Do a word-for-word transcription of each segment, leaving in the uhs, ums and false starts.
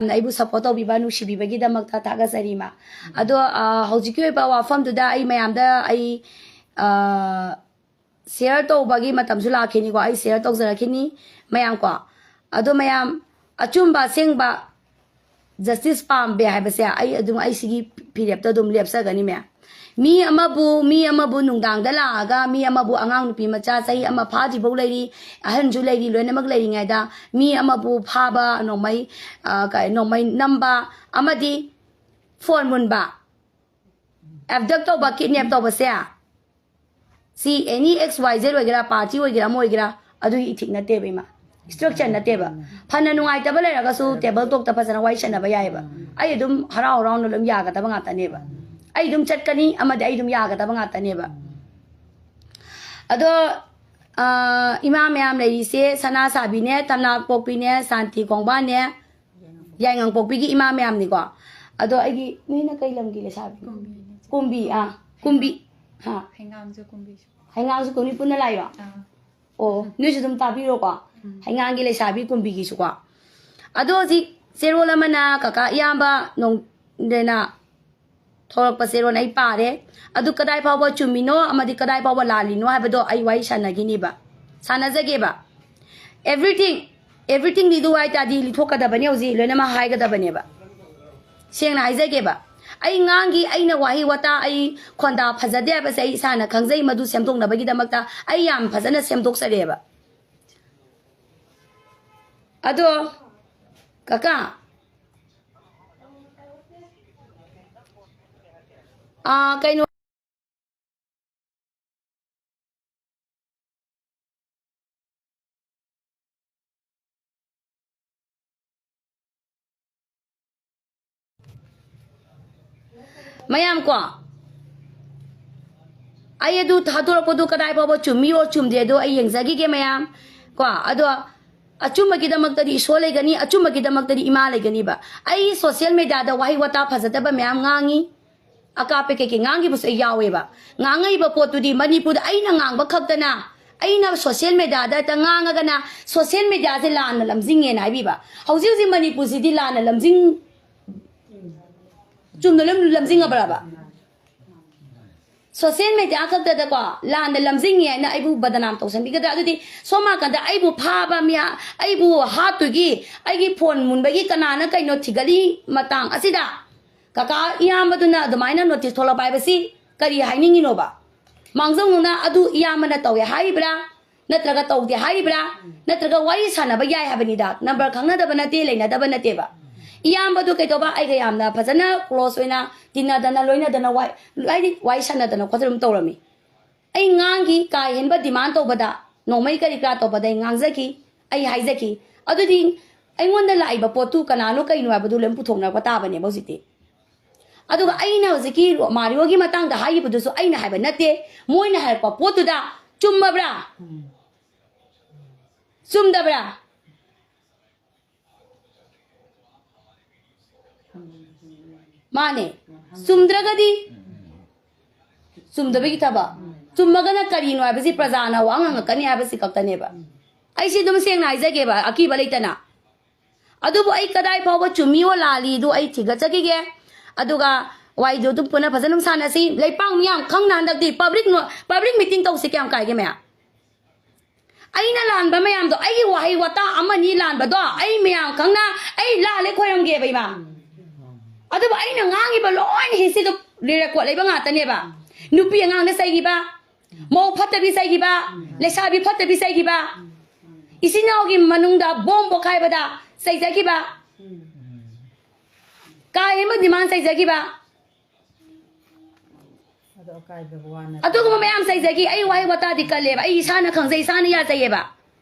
ꯌꯥꯝꯅ ꯑꯩꯕꯨ ꯁꯞꯄꯣꯔꯠ ꯇꯧꯕꯤꯕ, ꯅꯨꯡꯁꯤꯕꯤꯕꯒꯤꯗꯃꯛꯇ ꯊꯥꯒꯠꯆꯔꯤ, ꯏꯃꯥ꯫ ꯑꯗꯣ, ꯑ, ꯍꯧꯖꯤꯛꯀꯤ ꯑꯣꯏꯕ ꯋꯥꯐꯝꯗꯨꯗ ꯑꯩ ꯃꯌꯥꯝꯗ ꯑꯩ, ꯑ, ꯁꯤꯌꯔ ꯇꯧꯕꯒꯤ ꯃꯇꯝꯁꯨ ꯂꯥꯛꯈꯤꯅꯤꯀꯣ, ꯑꯩ ꯁꯤꯌꯔ ꯇꯧꯖꯔꯛꯈꯤꯅꯤ, ꯃꯌꯥꯝ ꯀꯣ꯫ ꯑꯗꯣ ꯃꯌꯥꯝ, ꯑꯆꯨꯝꯕ ꯑꯁꯦꯡꯕ ꯖꯁꯇꯤꯁ ꯄꯥꯝꯕꯦ ꯍꯥꯏꯕꯁꯦ ꯑꯩ ꯑꯗꯨꯝ, ꯑꯩ ꯁꯤꯒꯤ ꯐꯤꯔꯦꯞꯇ ꯑꯗꯨꯝ ꯂꯦꯞꯆꯒꯅꯤ, ꯃꯌꯥꯝ꯫ ꯃꯤ ꯑꯃꯕꯨ, ꯃꯤ ꯑꯃꯕꯨ ꯅꯨꯡꯗꯥꯡꯗ ꯂꯥꯛꯑꯒ ꯃꯤ ꯑꯃꯕꯨ, ꯑꯉꯥꯡ ꯅꯨꯄꯤ ꯃꯆꯥ ꯆꯍꯤ ꯑꯃ ꯐꯥꯗ꯭ꯔꯤꯐꯥꯎ ꯂꯩꯔꯤ, ꯑꯍꯟꯁꯨ ꯂꯩꯔꯤ, ꯂꯣꯏꯅꯃꯛ ꯂꯩꯔꯤꯉꯩꯗ ꯃꯤ ꯑꯃꯕꯨ ꯐꯥꯕ, ꯅꯣꯡꯃꯩ, ꯑ, ꯀ-, ꯅꯣꯡꯃꯩ ꯅꯝꯕ ꯑꯃꯗꯤ ꯐꯣꯟ ꯃꯨꯟꯕ, ꯑꯦꯕꯗꯛ ꯇꯧꯕ, ꯀꯤꯗꯅꯦꯞ ꯇꯧꯕꯁꯦ, ꯁꯤ ꯑꯦꯅꯤ ꯑꯦꯛꯁ ꯋꯥꯏ ꯖꯦꯗ ꯑꯣꯏꯒꯦꯔꯥ, ꯄꯥꯔꯇꯤ ꯑꯣꯏꯒꯦꯔꯥ, ꯑꯃ ꯑꯣꯏꯒꯦꯔꯥ, ꯑꯗꯨꯒꯤ ꯏꯊꯤꯛ ꯅꯠꯇꯦꯕ, ꯏꯃꯥ꯫ ꯏꯁꯇ꯭ꯔꯛꯆꯔ ꯅꯠꯇꯦꯕ꯫ ꯐꯅ ꯅꯨꯡꯉꯥꯏꯇꯕ ꯂꯩꯔꯒꯁꯨ ꯇꯦꯕꯜ ꯇꯣꯛꯇ ꯐꯖꯅ ꯋꯥꯔꯤ ꯁꯥꯟꯅꯕ ꯌꯥꯏꯑꯕ꯫ ꯑꯩ ꯑꯗꯨꯝ ꯍꯔꯥꯎ ꯍꯔꯥꯎꯅ ꯑꯗꯨꯝ ꯌꯥꯒꯗꯕ ꯉꯥꯛꯇꯅꯦꯕ꯫ ꯑꯩ ꯑꯗꯨꯝ ꯆꯠꯀꯅꯤ, ꯑꯃꯗꯤ ꯑꯩ ꯑꯗꯨꯝ ꯌꯥꯒꯗꯕ ꯉꯥꯛꯇꯅꯦꯕ꯫ ꯑꯗꯣ, ꯑ, ꯏꯃꯥ ꯃꯌꯥꯝ ꯂꯩꯔꯤꯁꯦ, ꯁꯅꯥ ꯁꯥꯕꯤꯅꯦ, ꯇꯝꯅꯥ ꯄꯣꯛꯄꯤꯅꯦ, ꯁꯥꯟꯇꯤ ꯈꯣꯡꯕꯥꯟꯅꯦ, ꯌꯥꯏꯉꯪꯄꯣꯛꯄꯤꯒꯤ ꯏꯃꯥ ꯃꯌꯥꯝꯅꯤꯀꯣ꯫ ꯑꯗꯣ ꯑꯩꯒꯤ, ꯅꯣꯏꯅ ꯀꯩ ꯂꯝꯒꯤ ꯂꯩꯁꯥꯕꯤ? ꯀꯨꯝꯕꯤꯅꯦ, ꯆꯦ꯫ ꯀꯨꯝꯕꯤ, ꯑꯥ, ꯀꯨꯝꯕꯤ꯫ ꯍꯥ? ꯍꯩꯉꯥꯡꯁꯨ ꯀꯨꯝꯕꯤꯁꯨ꯫ ꯍꯩꯉꯥꯡꯁꯨ ꯀꯨꯝꯕꯤ ꯄꯨꯟꯅ ꯂꯥꯛꯏꯔꯣ? ꯑꯥ꯫ ꯑꯣ, ꯅꯣꯏꯁꯨ ꯑꯗꯨꯝ ꯇꯥꯕꯤꯔꯣꯀꯣ꯫ ꯎꯝ꯫ ꯍꯩꯉꯥꯡꯒꯤ ꯂꯩꯁꯥꯕꯤ ꯀꯨꯝꯕꯤꯒꯤꯁꯨꯀꯣ꯫ ꯑꯗꯣ ꯍꯧꯖꯤꯛ ꯆꯦꯔꯣꯜ ꯑꯃꯅ ꯀꯀꯥ ꯏꯌꯥꯝꯕ ꯅꯣꯡꯗꯅ ꯊꯣꯛꯂꯛꯄ ꯆꯦꯔꯣꯜ ꯑꯩ ꯄꯥꯔꯦ꯫ ꯑꯗꯨ ꯀꯗꯥꯏ ꯐꯥꯎꯕ ꯆꯨꯝꯃꯤꯅꯣ ꯑꯃꯗꯤ ꯀꯗꯥꯏ ꯐꯥꯎꯕ ꯂꯥꯜꯂꯤꯅꯣ ꯍꯥꯏꯕꯗꯣ ꯑꯩ ꯋꯥꯔꯤ ꯁꯥꯟꯅꯈꯤꯅꯤꯕ, ꯁꯥꯟꯅꯖꯒꯦꯕ꯫ Everything, everythingꯗꯤ ꯑꯗꯨ ꯍꯥꯏ ꯇꯥꯔꯗꯤ ꯂꯤꯊꯣꯛꯀꯗꯕꯅꯤ, ꯍꯧꯖꯤꯛ ꯂꯣꯏꯅꯃꯛ ꯍꯥꯏꯒꯗꯕꯅꯦꯕ꯫ ꯁꯦꯡꯅ ꯍꯥꯏꯖꯒꯦꯕ, ꯑꯩ ꯉꯥꯡꯒꯤ, ꯑꯩꯅ ꯋꯥꯍꯩ ꯋꯥꯇꯥ, ꯑꯩ ꯈꯣꯟꯗꯥ ꯐꯖꯗꯦ ꯍꯥꯏꯕꯁꯦ ꯑꯩ ꯏꯁꯥꯅ ꯈꯪꯖꯩ, ꯃꯗꯨ ꯁꯦꯝꯗꯣꯛꯅꯕꯒꯤꯗꯃꯛꯇ ꯑꯩ ꯌꯥꯝ ꯐꯖꯅ ꯁꯦꯝꯗꯣꯛꯆꯔꯦꯕ꯫ ꯑꯗꯣ ꯀꯀꯥ, ꯑꯥ, ꯀꯩꯅꯣ, ꯃꯌꯥꯝ ꯀꯣ, ꯑꯩ ꯑꯗꯨ ꯊꯥꯗꯣꯔꯛꯄꯗꯨ ꯀꯗꯥꯏ ꯐꯥꯎꯕ ꯆꯨꯝꯃꯤꯔꯣ ꯆꯨꯝꯗꯦꯗꯣ ꯑꯩ ꯌꯦꯡꯖꯈꯤꯒꯦ, ꯃꯌꯥꯝ ꯀꯣ꯫ ꯑꯗꯣ ꯑꯆꯨꯝꯕꯒꯤꯗꯃꯛꯇꯗꯤ ꯏꯁꯣꯔ ꯂꯩꯒꯅꯤ, ꯑꯆꯨꯝꯕꯒꯤꯗꯃꯛꯇꯗꯤ ꯏꯃꯥ ꯂꯩꯒꯅꯤꯕ꯫ ꯑꯩ ꯁꯣꯁꯤꯌꯦꯜ ꯃꯦꯗꯤꯌꯥꯗ ꯋꯥꯍꯩ ꯋꯥꯇꯥ ꯐꯖꯗꯕ ꯃꯌꯥꯝ ꯉꯥꯡꯉꯤ, ꯑꯀꯥꯞꯄ ꯀꯩꯀꯩ ꯉꯥꯡꯈꯤꯕꯁꯨ ꯑꯩ ꯌꯥꯎꯋꯦꯕ꯫ ꯉꯥꯡꯉꯛꯏꯕ ꯄꯣꯠꯇꯨꯗꯤ ꯃꯅꯤꯄꯨꯔꯗ ꯑꯩꯅ ꯉꯥꯡꯕ ꯈꯛꯇꯅ ꯑꯩꯅ ꯁꯣꯁꯤꯌꯦꯜ ꯃꯦꯗꯤꯌꯥꯗ ꯍꯦꯛꯇ ꯉꯥꯡꯉꯒꯅ ꯁꯣꯁꯤꯌꯦꯜ ꯃꯦꯗꯤꯌꯥꯁꯦ ꯂꯥꯟꯅ ꯂꯝꯖꯤꯡꯉꯦꯅ ꯍꯥꯏꯕꯤꯕ꯫ ꯍꯧꯖꯤꯛ ꯍꯧꯖꯤꯛ ꯃꯅꯤꯄꯨꯔꯁꯤꯗꯤ ꯂꯥꯟꯅ ꯂꯝꯖꯤꯡ ꯆꯨꯝꯅ ꯂꯝ ꯂꯝꯖꯤꯡꯉꯕ꯭ꯔꯕ? ꯁꯣꯁꯤꯌꯦꯜ ꯃꯦꯗꯤꯌꯥ ꯈꯛꯇꯗꯀꯣ ꯂꯥꯟꯅ ꯂꯝꯖꯤꯡꯉꯦ ꯍꯥꯏꯅ ꯑꯩꯕꯨ ꯕꯗꯅꯥꯝ ꯇꯧꯁꯟꯕꯤꯒꯗ꯭ꯔꯥ? ꯑꯗꯨꯗꯤ ꯁꯣꯝ ꯅꯥꯀꯟꯗ ꯑꯩꯕꯨ ꯐꯥꯕ ꯃꯤꯍꯥ, ꯑꯩꯕꯨ ꯍꯥꯠꯇꯣꯏꯒꯤ ꯑꯩꯒꯤ ꯐꯣꯟ ꯃꯨꯟꯕꯒꯤ ꯀꯅꯥꯅ ꯀꯩꯅꯣ ꯊꯤꯒꯠꯂꯤ ꯃꯇꯥꯡ ꯑꯁꯤꯗ ꯀꯀꯥ ꯏꯌꯥꯝꯕꯗꯨꯅ ꯑꯗꯨꯃꯥꯏꯅ ꯅꯣꯇꯤꯁ ꯊꯣꯛꯂꯛꯄ ꯍꯥꯏꯕꯁꯤ ꯀꯔꯤ ꯍꯥꯏꯅꯤꯡꯉꯤꯅꯣꯕ? ꯃꯥꯡꯖꯧꯅꯅ ꯑꯗꯨ ꯏꯌꯥꯝꯕꯅ ꯇꯧꯋꯦ ꯍꯥꯏꯔꯤꯕ꯭ꯔꯥ? ꯅꯠꯇ꯭ꯔꯒ ꯇꯧꯗꯦ ꯍꯥꯏꯔꯤꯕ꯭ꯔꯥ? ꯅꯠꯇ꯭ꯔꯒ ꯋꯥꯔꯤ ꯁꯥꯟꯅꯕ ꯌꯥꯏ ꯍꯥꯏꯕꯅꯤꯗ, ꯅꯝꯕꯔ ꯈꯪꯅꯗꯕ ꯅꯠꯇꯦ, ꯂꯩꯅꯗꯕ ꯅꯠꯇꯦꯕ꯫ ꯏꯌꯥꯝꯕꯗꯨ ꯀꯩꯗꯧꯕ ꯑꯩꯒ ꯌꯥꯝꯅ ꯐꯖꯅ ꯀ꯭ꯂꯣꯁ ꯑꯣꯏꯅ ꯇꯤꯟꯅꯗꯅ ꯂꯣꯏꯅꯗꯅ ꯋꯥꯏ-, ꯍꯥꯏꯗꯤ ꯋꯥꯔꯤ ꯁꯥꯟꯅꯗꯅ ꯈꯣꯠꯇꯅ ꯑꯗꯨꯝ ꯇꯧꯔꯝꯃꯤ꯫ ꯑꯩ ꯉꯥꯡꯈꯤ, ꯀꯥ ꯍꯦꯟꯕ ꯗꯤꯃꯥꯟ ꯇꯧꯕꯗ, ꯅꯣꯡꯃꯩ ꯀꯔꯤ ꯀꯔꯥ ꯇꯧꯕꯗ ꯑꯩ ꯉꯥꯡꯖꯈꯤ, ꯑꯩ ꯍꯥꯏꯖꯈꯤ꯫ ꯑꯗꯨꯗꯤ ꯑꯩꯉꯣꯟꯗ ꯂꯥꯛꯏꯕ ꯄꯣꯠꯇꯨ ꯀꯅꯥꯅꯣ ꯀꯩꯅꯣ ꯍꯥꯏꯕꯗꯨ ꯂꯣꯏꯅ ꯄꯨꯊꯣꯛꯅꯔꯛꯄ ꯇꯥꯕꯅꯦꯕ ꯍꯧꯖꯤꯛꯇꯤ꯫ ꯑꯗꯨꯒ ꯑꯩꯅ ꯍꯧꯖꯤꯛꯀꯤ ꯃꯥꯔꯤꯑꯣꯒꯤ ꯃꯇꯥꯡꯗ ꯍꯥꯏꯈꯤꯕꯗꯨꯁꯨ ꯑꯩꯅ ꯍꯥꯏꯕ ꯅꯠꯇꯦ, ꯃꯣꯏꯅ ꯍꯥꯏꯔꯛꯄ ꯄꯣꯠꯇꯨꯗ ꯆꯨꯝꯃꯕ꯭ꯔꯥ? ꯆꯨꯝꯗꯕ꯭ꯔꯥ? ꯃꯥꯅꯦ꯫ ꯆꯨꯝꯗ꯭ꯔꯒꯗꯤ ꯆꯨꯝꯗꯕꯒꯤ ꯊꯕꯛ, ꯆꯨꯝꯃꯒꯅ ꯀꯔꯤꯅꯣ ꯍꯥꯏꯕꯁꯤ ꯄ꯭ꯔꯖꯥꯅ ꯋꯥ ꯉꯥꯡꯉꯛꯀꯅꯤ ꯍꯥꯏꯕꯁꯤ ꯈꯛꯇꯅꯦꯕ꯫ ꯑꯩꯁꯤ ꯑꯗꯨꯝ ꯁꯦꯡꯅ ꯍꯥꯏꯖꯒꯦꯕ, ꯑꯀꯤꯕ ꯂꯩꯇꯅ꯫ ꯑꯗꯨꯕꯨ ꯑꯩ ꯀꯗꯥꯏ ꯐꯥꯎꯕ ꯆꯨꯝꯃꯤꯑꯣ ꯂꯥꯜꯂꯤꯗꯨ ꯑꯩ ꯊꯤꯒꯠꯆꯈꯤꯒꯦ꯫ ꯑꯗꯨꯒ ꯋꯥꯔꯤꯗꯨ ꯑꯗꯨꯝ ꯄꯨꯟꯅ ꯐꯖꯅ ꯑꯗꯨꯝ ꯁꯥꯟꯅꯁꯤ꯫ ꯂꯩꯄꯥꯛ ꯃꯤꯌꯥꯝ ꯈꯪꯅ ꯍꯟꯗꯛꯇꯤ ꯄꯕ꯭ꯂꯤꯛ ꯅꯣ-, ꯄꯕ꯭ꯂꯤꯛ ꯃꯤꯇꯤꯡ ꯇꯧꯁꯤ ꯀꯌꯥꯝ ꯀꯥꯏꯒꯦ ꯃꯌꯥꯝ? ꯑꯩꯅ ꯂꯥꯟꯕ ꯃꯌꯥꯝꯗꯣ, ꯑꯩꯒꯤ ꯋꯥꯍꯩ ꯋꯥꯇꯥ ꯑꯃꯅꯤ ꯂꯥꯟꯕꯗꯣ ꯑꯩ ꯃꯌꯥꯝ ꯈꯪꯅ ꯑꯩ ꯂꯥꯜꯂꯦ ꯈꯣꯏꯔꯝꯒꯦꯕ ꯏꯃꯥ꯫ ꯑꯗꯨꯕꯨ ꯑꯩꯅ ꯉꯥꯡꯉꯤꯕ ꯂꯣꯏꯅ ꯍꯤꯁꯤꯗ ꯔꯦꯀꯣꯔꯠ ꯂꯩꯕ ꯉꯥꯛꯇꯅꯦꯕ꯫ ꯅꯨꯄꯤ ꯑꯉꯥꯡꯅ ꯆꯩꯈꯤꯕ, ꯃꯧ ꯐꯠꯇꯕꯤ ꯆꯩꯈꯤꯕ, ꯂꯩꯁꯥꯕꯤ ꯐꯠꯇꯕꯤ ꯆꯩꯈꯤꯕ, ꯏꯆꯤꯟ ꯏꯅꯥꯎꯒꯤ ꯃꯅꯨꯡꯗ ꯕꯣꯝ ꯄꯣꯈꯥꯏꯕꯗ ꯆꯩꯖꯈꯤꯕ, ꯀꯥ ꯍꯦꯟꯕ ꯗꯤꯃꯥꯟ ꯆꯩꯖꯈꯤꯕ, ꯑꯗꯣ ꯑꯀꯥꯏꯗꯕ ꯋꯥ ꯅꯠꯇꯦ꯫ ꯑꯗꯨꯒꯨꯝꯕ ꯃꯌꯥꯝ ꯆꯩꯖꯈꯤ꯫ ꯑꯩ ꯋꯥꯍꯩ ꯋꯥꯇꯥꯗꯤ ꯀꯜꯂꯦꯕ, ꯑꯩ ꯏꯁꯥꯅ ꯈꯪꯖꯩ, ꯏꯁꯥꯅ ꯌꯥꯖꯩꯌꯦꯕ꯫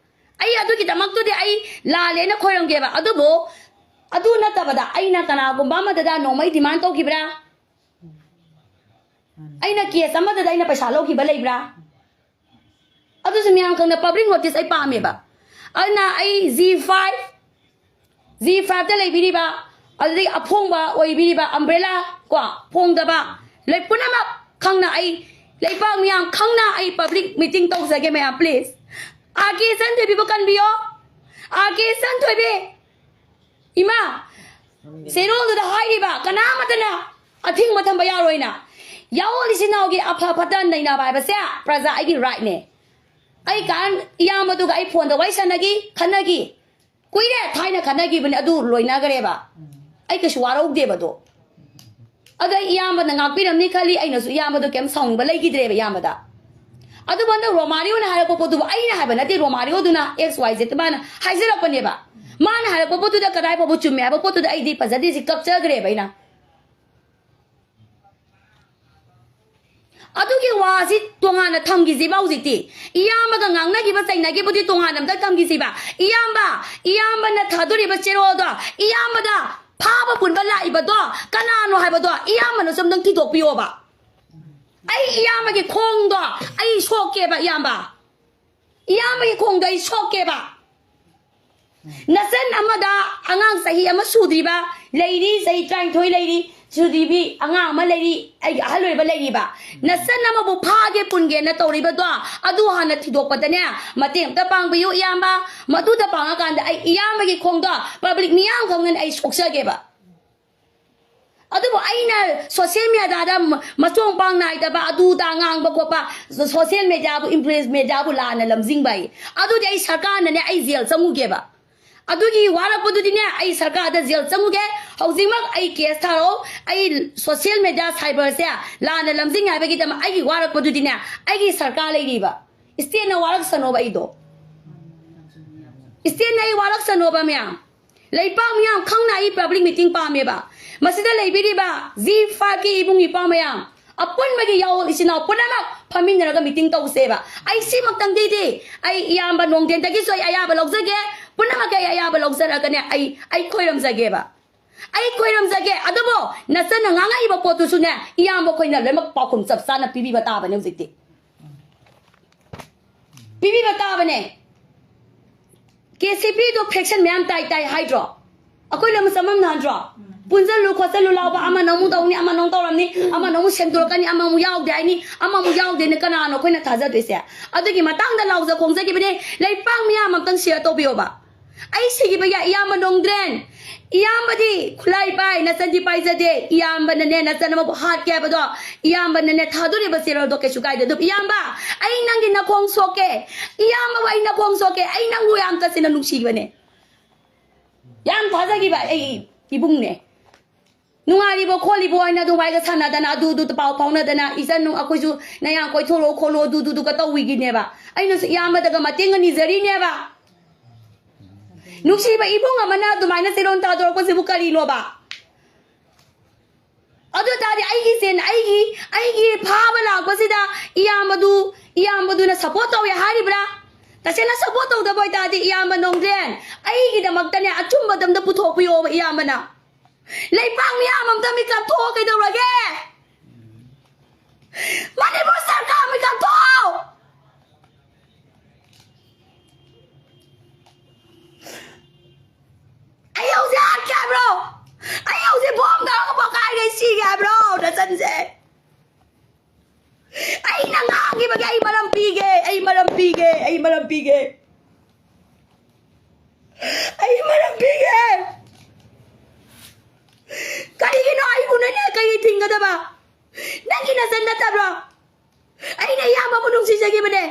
ꯑꯩ ꯑꯗꯨꯒꯤꯗꯃꯛꯇꯨꯗꯤ ꯑꯩ ꯂꯥꯜꯂꯦꯅ ꯈꯣꯏꯔꯝꯒꯦꯕ꯫ ꯑꯗꯨꯕꯨ ꯑꯗꯨ ꯅꯠꯇꯕꯗ ꯑꯩꯅ ꯀꯅꯥꯒꯨꯝꯕ ꯑꯃꯗꯗ ꯅꯣꯡꯃꯩ ꯗꯤꯃꯥꯟ ꯇꯧꯈꯤꯕ꯭ꯔꯥ? ꯑꯩꯅ ꯀꯦꯁ ꯑꯃꯗꯗ ꯑꯩꯅ ꯄꯩꯁꯥ ꯂꯧꯈꯤꯕ ꯂꯩꯕ꯭ꯔꯥ? ꯑꯗꯨꯁꯨ ꯃꯌꯥꯝ ꯈꯪꯅ ꯄꯕ꯭ꯂꯤꯛ ꯅꯣꯇꯤꯁ ꯑꯩ ꯄꯥꯝꯃꯦꯕ꯫ ꯑꯗꯨꯅ ꯑꯩ ꯖꯤ ꯐꯥꯏꯚ, ꯖꯤ ꯐꯥꯏꯚꯇ ꯂꯩꯕꯤꯔꯤꯕ, ꯑꯗꯨꯗꯒꯤ ꯑꯐꯣꯡꯕ ꯑꯣꯏꯕꯤꯔꯤꯕ ꯑꯝꯕ꯭ꯔꯦꯂꯥ ꯀꯣ, ꯐꯣꯡꯗꯕ ꯂꯣꯏ ꯄꯨꯝꯅꯃꯛ ꯈꯪꯅ ꯑꯩ ꯂꯩꯄꯥꯛ ꯃꯤꯌꯥꯝ ꯈꯪꯅ ꯑꯩ ꯄꯕ꯭ꯂꯤꯛ ꯃꯤꯇꯤꯡ ꯇꯧꯖꯒꯦ ꯃꯌꯥꯝ, ꯄ꯭ꯂꯤꯖ꯫ ꯑꯥꯔ ꯀꯦ ꯁꯟꯊꯣꯏꯕꯤꯕꯨ ꯀꯟꯕꯤꯌꯣ꯫ ꯑꯥꯔ ꯀꯦ ꯁꯟꯊꯣꯏꯕꯤ, ꯏꯃꯥ, ꯆꯦꯔꯣꯜꯗꯨꯗ ꯍꯥꯏꯔꯤꯕ ꯀꯅꯥꯃꯠꯇꯅ ꯑꯊꯤꯡꯕ ꯊꯝꯕ ꯌꯥꯔꯣꯏꯅ꯫ ꯌꯥꯑꯣꯜ ꯏꯆꯤꯟ ꯏꯅꯥꯎꯒꯤ ꯑꯐ ꯐꯠꯇ ꯅꯩꯅꯕ ꯍꯥꯏꯕꯁꯦ ꯄ꯭ꯔꯖꯥ ꯑꯩꯒꯤ ꯔꯥꯏꯠꯅꯦ꯫ ꯑꯩ ꯀꯥꯟ ꯏꯌꯥꯝꯕꯗꯨꯒ ꯑꯩ ꯐꯣꯟꯗ ꯋꯥꯔꯤ ꯁꯥꯟꯅꯈꯤ, ꯈꯟꯅꯈꯤ꯫ ꯀꯨꯏꯔꯦ, ꯊꯥꯏꯅ ꯈꯟꯅꯈꯤꯕꯅꯦ, ꯑꯗꯨ ꯂꯣꯏꯅꯈ꯭ꯔꯦꯕ꯫ ꯑꯩ ꯀꯩꯁꯨ ꯋꯥꯔꯧꯗꯦꯕ ꯑꯗꯣ꯫ ꯑꯗꯣ ꯑꯩ ꯏꯌꯥꯝꯕꯅ ꯉꯥꯛꯄꯤꯔꯝꯅꯤ ꯈꯜꯂꯤ, ꯑꯩꯅꯁꯨ ꯏꯌꯥꯝꯕꯗꯣ ꯀꯩꯝ ꯁꯥꯎꯅꯤꯡꯕ ꯂꯩꯈꯤꯗ꯭ꯔꯦꯕ ꯏꯌꯥꯝꯕꯗ꯫ ꯑꯗꯨꯕꯨ ꯍꯟꯗꯛ ꯔꯣꯃꯥꯔꯤꯑꯣꯅ ꯍꯥꯏꯔꯛꯄ ꯄꯣꯠꯇꯨꯕꯨ ꯑꯩꯅ ꯍꯥꯏꯕ ꯅꯠꯇꯦ, ꯔꯣꯃꯥꯔꯤꯑꯣꯗꯨꯅ ꯑꯦꯛꯁ ꯋꯥꯏ ꯖꯦꯠ ꯃꯥꯅ ꯍꯥꯏꯖꯔꯛꯄꯅꯦꯕ꯫ ꯃꯥꯅ ꯍꯥꯏꯔꯛꯄ ꯄꯣꯠꯇꯨꯗ ꯀꯗꯥꯏ ꯐꯥꯎꯕ ꯆꯨꯝꯃꯦ ꯍꯥꯏꯕ ꯄꯣꯠꯇꯨꯗ ꯑꯩꯗꯤ ꯐꯖꯗꯦ, ꯁꯤ ꯀꯞꯆꯈ꯭ꯔꯦꯕ ꯑꯩꯅ꯫ ꯑꯗꯨꯒꯤ ꯋꯥꯁꯤ ꯇꯣꯉꯥꯟꯅ ꯊꯝꯈꯤꯁꯤꯕ ꯍꯧꯖꯤꯛꯇꯤ꯫ ꯏꯌꯥꯝꯕꯒ ꯉꯥꯡꯅꯈꯤꯕ ꯆꯩꯅꯈꯤꯕꯗꯤ ꯇꯣꯉꯥꯟꯅ ꯑꯝꯇ ꯊꯝꯈꯤꯁꯤꯕ꯫ ꯏꯌꯥꯝꯕ, ꯏꯌꯥꯝꯕꯅ ꯊꯥꯗꯣꯔꯤꯕ ꯆꯦꯔꯣꯜꯗꯣ, ꯏꯌꯥꯝꯕꯗ ꯐꯥꯕ ꯄꯨꯟꯕ ꯂꯥꯛꯏꯕꯗꯣ ꯀꯅꯥꯅꯣ ꯍꯥꯏꯕꯗꯣ ꯏꯌꯥꯝꯕꯅꯁꯨ ꯑꯝꯇꯪ ꯊꯤꯗꯣꯛꯄꯤꯌꯣꯕ꯫ ꯑꯩ ꯏꯌꯥꯝꯕꯒꯤ ꯈꯣꯡꯗꯣ ꯑꯩ ꯁꯣꯛꯀꯦꯕ ꯏꯌꯥꯝꯕ꯫ ꯏꯌꯥꯝꯕꯒꯤ ꯈꯣꯡꯗꯣ ꯑꯩ ꯁꯣꯛꯀꯦꯕ꯫ ꯅꯆꯟ ꯑꯃꯗ ꯑꯉꯥꯡ ꯆꯍꯤ ꯑꯃ ꯁꯨꯗ꯭ꯔꯤꯕ ꯂꯩꯔꯤ, ꯆꯍꯤ ꯇꯔꯥꯅꯤꯊꯣꯏ ꯂꯩꯔꯤ, ꯁꯨꯗ꯭ꯔꯤꯕꯤ ꯑꯉꯥꯡ ꯑꯃ ꯂꯩꯔꯤ, ꯑꯩꯒꯤ ꯑꯍꯜ ꯑꯣꯏꯕ ꯂꯩꯔꯤꯕ꯫ ꯅꯆꯟ ꯑꯃꯕꯨ ꯐꯥꯒꯦ ꯄꯨꯟꯒꯦꯅ ꯇꯧꯔꯤꯕꯗꯣ, ꯑꯗꯨ ꯍꯥꯟꯅ ꯊꯤꯗꯣꯛꯄꯗꯅꯦ ꯃꯇꯦꯡ ꯑꯝꯇ ꯄꯥꯡꯕꯤꯌꯨ ꯏꯌꯥꯝꯕ꯫ ꯃꯗꯨꯗ ꯄꯥꯡꯉꯀꯥꯟꯗ ꯑꯩ ꯏꯌꯥꯝꯕꯒꯤ ꯈꯣꯡꯗꯣ ꯄꯕ꯭ꯂꯤꯛ ꯃꯤꯌꯥꯝ ꯈꯪꯅꯅ ꯑꯩ ꯁꯣꯛꯆꯒꯦꯕ꯫ ꯑꯗꯨꯕꯨ ꯑꯩꯅ ꯁꯣꯁꯤꯌꯦꯜ ꯃꯦꯗꯤꯌꯥꯗ ꯃ-, ꯃꯆꯣꯡ ꯄꯥꯡ ꯅꯥꯏꯗꯕ ꯑꯗꯨ ꯑꯗꯥ ꯉꯥꯡꯕ ꯈꯣꯠꯄ, ꯁꯣ-, ꯁꯣꯁꯤꯌꯦꯜ ꯃꯦꯗꯤꯌꯥꯕꯨ, ꯏꯟꯐ꯭ꯂꯨꯌꯦꯟꯁ ꯃꯦꯗꯤꯌꯥꯕꯨ ꯂꯥꯟꯅ ꯂꯝꯖꯤꯡꯕ ꯑꯩ꯫ ꯑꯗꯨꯗꯤ ꯑꯩ ꯁꯔꯀꯥꯔꯅꯅꯦ ꯑꯩ ꯖꯦꯜ ꯆꯪꯉꯨꯒꯦꯕ꯫ ꯑꯗꯨꯒꯤ ꯋꯥꯔꯛꯄꯗꯨꯗꯤꯅꯦ ꯑꯩ ꯁꯔꯀꯥꯔꯗ ꯖꯦꯜ ꯆꯪꯉꯨꯒꯦ꯫ ꯍꯧꯖꯤꯛꯃꯛ ꯑꯩ ꯀꯦꯁ ꯊꯥꯔꯛꯑꯣ꯫ ꯑꯩ ꯁꯣꯁꯤꯌꯦꯜ ꯃꯦꯗꯤꯌꯥ ꯁꯥꯏꯕꯔꯁꯦ ꯂꯥꯟꯅ ꯂꯝꯖꯤꯡ ꯍꯥꯏꯕꯒꯤꯗꯃꯛ ꯑꯩꯒꯤ ꯋꯥꯔꯛꯄꯗꯨꯗꯤꯅꯦ ꯑꯩꯒꯤ ꯁꯔꯀꯥꯔ ꯂꯩꯔꯤꯕ꯫ ꯏꯁꯇꯦꯠꯅ ꯋꯥꯔꯛꯁꯅꯣꯕ ꯑꯩꯗꯣ꯫ ꯏꯁꯇꯦꯠꯅ ꯑꯩ ꯋꯥꯔꯛꯁꯅꯣꯕ ꯃꯌꯥꯝ꯫ ꯂꯩꯄꯥꯛ ꯃꯤꯌꯥꯝ ꯈꯪꯅ ꯑꯩ ꯄꯕ꯭ꯂꯤꯛ ꯃꯤꯇꯤꯡ ꯄꯥꯝꯃꯦꯕ꯫ ꯃꯁꯤꯗ ꯂꯩꯕꯤꯔꯤꯕ ꯖꯤ ꯐꯥꯏꯚꯀꯤ ꯏꯕꯨꯡ ꯏꯄ꯭ꯋꯥ ꯃꯌꯥꯝ, ꯑꯄꯨꯟꯕꯒꯤ ꯌꯥꯑꯣꯜ ꯏꯆꯤꯟ ꯏꯅꯥꯎ ꯄꯨꯝꯅꯃꯛ ꯐꯝꯃꯤꯟꯅꯔꯒ ꯃꯤꯇꯤꯡ ꯇꯧꯁꯦꯕ꯫ ꯑꯩ ꯁꯤꯃꯛꯇꯪꯗꯤꯗꯤ ꯑꯩ ꯏꯌꯥꯝꯕ ꯅꯣꯡꯗꯦꯟꯗꯒꯤꯁꯨ ꯑꯩ ꯑꯌꯥꯕ ꯂꯧꯖꯒꯦ꯫ ꯄꯨꯝꯅꯃꯛꯀꯤ ꯑꯩ ꯑꯌꯥꯕ ꯂꯧꯖꯔꯒꯅꯦ ꯑꯩ, ꯑꯩ ꯈꯣꯏꯔꯝꯖꯒꯦꯕ꯫ ꯑꯩ ꯈꯣꯏꯔꯝꯖꯒꯦ꯫ ꯑꯗꯨꯕꯨ ꯅꯆꯟꯅ ꯉꯥꯡꯉꯛꯏꯕ ꯄꯣꯠꯇꯨꯁꯨꯅꯦ ꯏꯌꯥꯝꯕ ꯑꯩꯈꯣꯏꯅ ꯂꯣꯏꯅꯃꯛ ꯄꯥꯎꯈꯨꯝ ꯆꯞ ꯆꯥꯅ ꯄꯤꯕꯤꯕ ꯇꯥꯕꯅꯦ ꯍꯧꯖꯤꯛꯇꯤ꯫ ꯄꯤꯕꯤꯕ ꯇꯥꯕꯅꯦ꯫ ꯀꯦ ꯁꯤ ꯄꯤꯗꯣ ꯐ꯭ꯔꯦꯛꯁꯟ ꯃꯌꯥꯝ ꯇꯥꯏ ꯇꯥꯏ ꯍꯥꯏꯗ꯭ꯔꯣ? ꯑꯩꯈꯣꯏ ꯂꯣꯏꯅꯃꯛ ꯆꯃꯝꯅꯍꯟꯗ꯭ꯔꯣ? ꯄꯨꯟꯁꯤꯜꯂꯨ ꯈꯣꯠꯆꯜꯂꯨ ꯂꯥꯎꯕ, ꯑꯃꯅ ꯑꯃꯨꯛ ꯇꯧꯅꯤ, ꯑꯃꯅ ꯑꯃꯨꯛ ꯇꯧꯔꯝꯅꯤ, ꯑꯃꯅ ꯑꯃꯨꯛ ꯁꯦꯡꯗꯣꯔꯛꯀꯅꯤ, ꯑꯃꯃꯨꯛ ꯌꯥꯎꯗꯦ ꯍꯥꯏꯅꯤ, ꯑꯃꯃꯨꯛ ꯌꯥꯎꯗꯦꯅ ꯀꯅꯥꯅꯣ ꯑꯩꯈꯣꯏꯅ ꯊꯥꯖꯗꯣꯏꯁꯦ? ꯑꯗꯨꯒꯤ ꯃꯇꯥꯡꯗ ꯂꯥꯎꯖ ꯈꯣꯡꯖꯈꯤꯕꯅꯦ꯫ ꯂꯩꯄꯥꯛ ꯃꯤꯌꯥꯝ ꯑꯝꯇꯪ share ꯇꯧꯕꯤꯌꯣꯕ꯫ ꯑꯩ ꯁꯤꯈꯤꯕ ꯌꯥ-, ꯏꯌꯥꯝꯕ ꯅꯣꯡꯗ꯭ꯔꯦꯟ, ꯏꯌꯥꯝꯕꯗꯤ ꯈꯨꯠꯂꯥꯏ ꯄꯥꯏ, ꯅꯆꯟꯗꯤ ꯄꯥꯏꯖꯗꯦ꯫ ꯏꯌꯥꯝꯕꯅꯅꯦ ꯅꯆꯟ ꯑꯃꯕꯨ ꯍꯥꯠꯀꯦ ꯍꯥꯏꯕꯗꯣ, ꯏꯌꯥꯝꯕꯅꯅꯦ ꯊꯥꯗꯣꯔꯤꯕ ꯆꯦꯔꯣꯜꯗꯣ ꯀꯩꯁꯨ ꯀꯥꯏꯗꯦ꯫ ꯑꯗꯨꯕꯨ ꯏꯌꯥꯝꯕ, ꯑꯩ ꯅꯪꯒꯤ ꯅꯈꯣꯡ ꯁꯣꯛꯀꯦ, ꯏꯌꯥꯝꯕꯕꯨ ꯑꯩ ꯅꯈꯣꯡ ꯁꯣꯛꯀꯦ, ꯑꯩ ꯅꯪꯕꯨ ꯌꯥꯝ ꯇꯁꯦꯡꯅ ꯅꯨꯡꯁꯤꯕꯅꯦ꯫ ꯌꯥꯝ ꯊꯥꯖꯈꯤꯕ ꯑꯩ ꯏꯕꯨꯡꯅꯦ꯫ ꯅꯨꯡꯉꯥꯏꯔꯤꯕꯣ ꯈꯣꯠꯂꯤꯕꯣ ꯍꯥꯏꯅ ꯑꯗꯨꯃꯥꯏꯒ ꯁꯥꯟꯅꯗꯅ, ꯑꯗꯨꯗꯨ ꯄꯥꯎ ꯐꯥꯎꯅꯗꯅ, "ꯏꯆꯟ, ꯑꯩꯈꯣꯏꯁꯨ ꯅꯌꯥꯡ ꯀꯣꯏꯊꯣꯔꯛꯑꯣ ꯈꯣꯠꯂꯣ", ꯑꯗꯨꯗꯨꯗꯨꯒ ꯇꯧꯕꯤꯒꯤꯅꯦꯕ꯫ ꯑꯩꯅꯁꯨ ꯏꯌꯥꯝꯕꯗꯒ ꯃꯇꯦꯡꯒ ꯅꯤꯖꯔꯤꯅꯦꯕ꯫ ꯅꯨꯡꯁꯤꯕ ꯏꯕꯨꯡ ꯑꯃꯅ ꯑꯗꯨꯃꯥꯏꯅ ꯆꯦꯔꯣꯟ ꯊꯥꯗꯣꯔꯛꯄꯁꯤꯕꯨ ꯀꯔꯤꯅꯣꯕ? ꯑꯗꯨ ꯇꯥꯔꯗꯤ ꯑꯩꯒꯤ ꯁꯦꯟ, ꯑꯩꯒꯤ, ꯑꯩꯒꯤ ꯐꯥꯕ ꯂꯥꯛꯄꯁꯤꯗ ꯏꯌꯥꯝꯕꯗꯨ, ꯏꯌꯥꯝꯕꯗꯨꯅ support ꯇꯧꯋꯦ ꯍꯥꯏꯔꯤꯕ꯭ꯔꯥ? ꯇꯁꯦꯡꯅ support ꯇꯧꯗꯕ ꯑꯣꯏꯇꯥꯔꯗꯤ, ꯏꯌꯥꯝꯕ ꯅꯣꯡꯗ꯭ꯔꯦꯟ, ꯑꯩꯒꯤꯗꯃꯛꯇꯅꯦ ꯑꯆꯨꯝꯕꯗ ꯑꯝꯇ ꯄꯨꯊꯣꯛꯄꯤꯌꯣꯕ ꯏꯌꯥꯝꯕꯅ꯫ ꯂꯩꯄꯥꯛ ꯃꯤꯌꯥꯝ ꯑꯝꯇ ꯃꯤꯀꯞ ꯊꯣꯛꯑꯣ ꯀꯩꯗꯧꯔꯒꯦ? ꯃꯅꯤꯄꯨꯔ ꯁꯔꯀꯥꯔ ꯃꯤꯀꯞ ꯊꯣꯛꯑꯣ! ꯑꯩ ꯍꯧꯖꯤꯛ ꯍꯥꯠꯀꯦ ꯍꯥꯏꯕ꯭ꯔꯣ? ꯑꯩ ꯍꯧꯖꯤꯛ ꯕꯣꯝ ꯇꯧꯔꯒ ꯄꯣꯈꯥꯏꯒꯩ ꯁꯤꯒꯦ ꯍꯥꯏꯕ꯭ꯔꯣ ꯅꯆꯟꯁꯦ? ꯑꯩꯅ ꯉꯥꯡꯈꯤꯕꯒꯤ ꯑꯩ ꯃꯔꯝ ꯄꯤꯒꯦ, ꯑꯩ ꯃꯔꯝ ꯄꯤꯒꯦ, ꯑꯩ ꯃꯔꯝ ꯄꯤꯒꯦ꯫ ꯑꯩ ꯃꯔꯝ ꯄꯤꯒꯦ꯫ ꯀꯔꯤꯒꯤꯅꯣ ꯑꯩꯕꯨ ꯅꯣꯏꯅ ꯀꯩꯒꯤ ꯊꯤꯡꯒꯗꯕ? ꯅꯪꯒꯤ ꯅꯆꯟ ꯅꯠꯇꯕ꯭ꯔꯣ? ꯑꯩꯅ ꯏꯌꯥꯝꯕꯕꯨ ꯅꯨꯡꯁꯤꯖꯈꯤꯕꯅꯦ꯫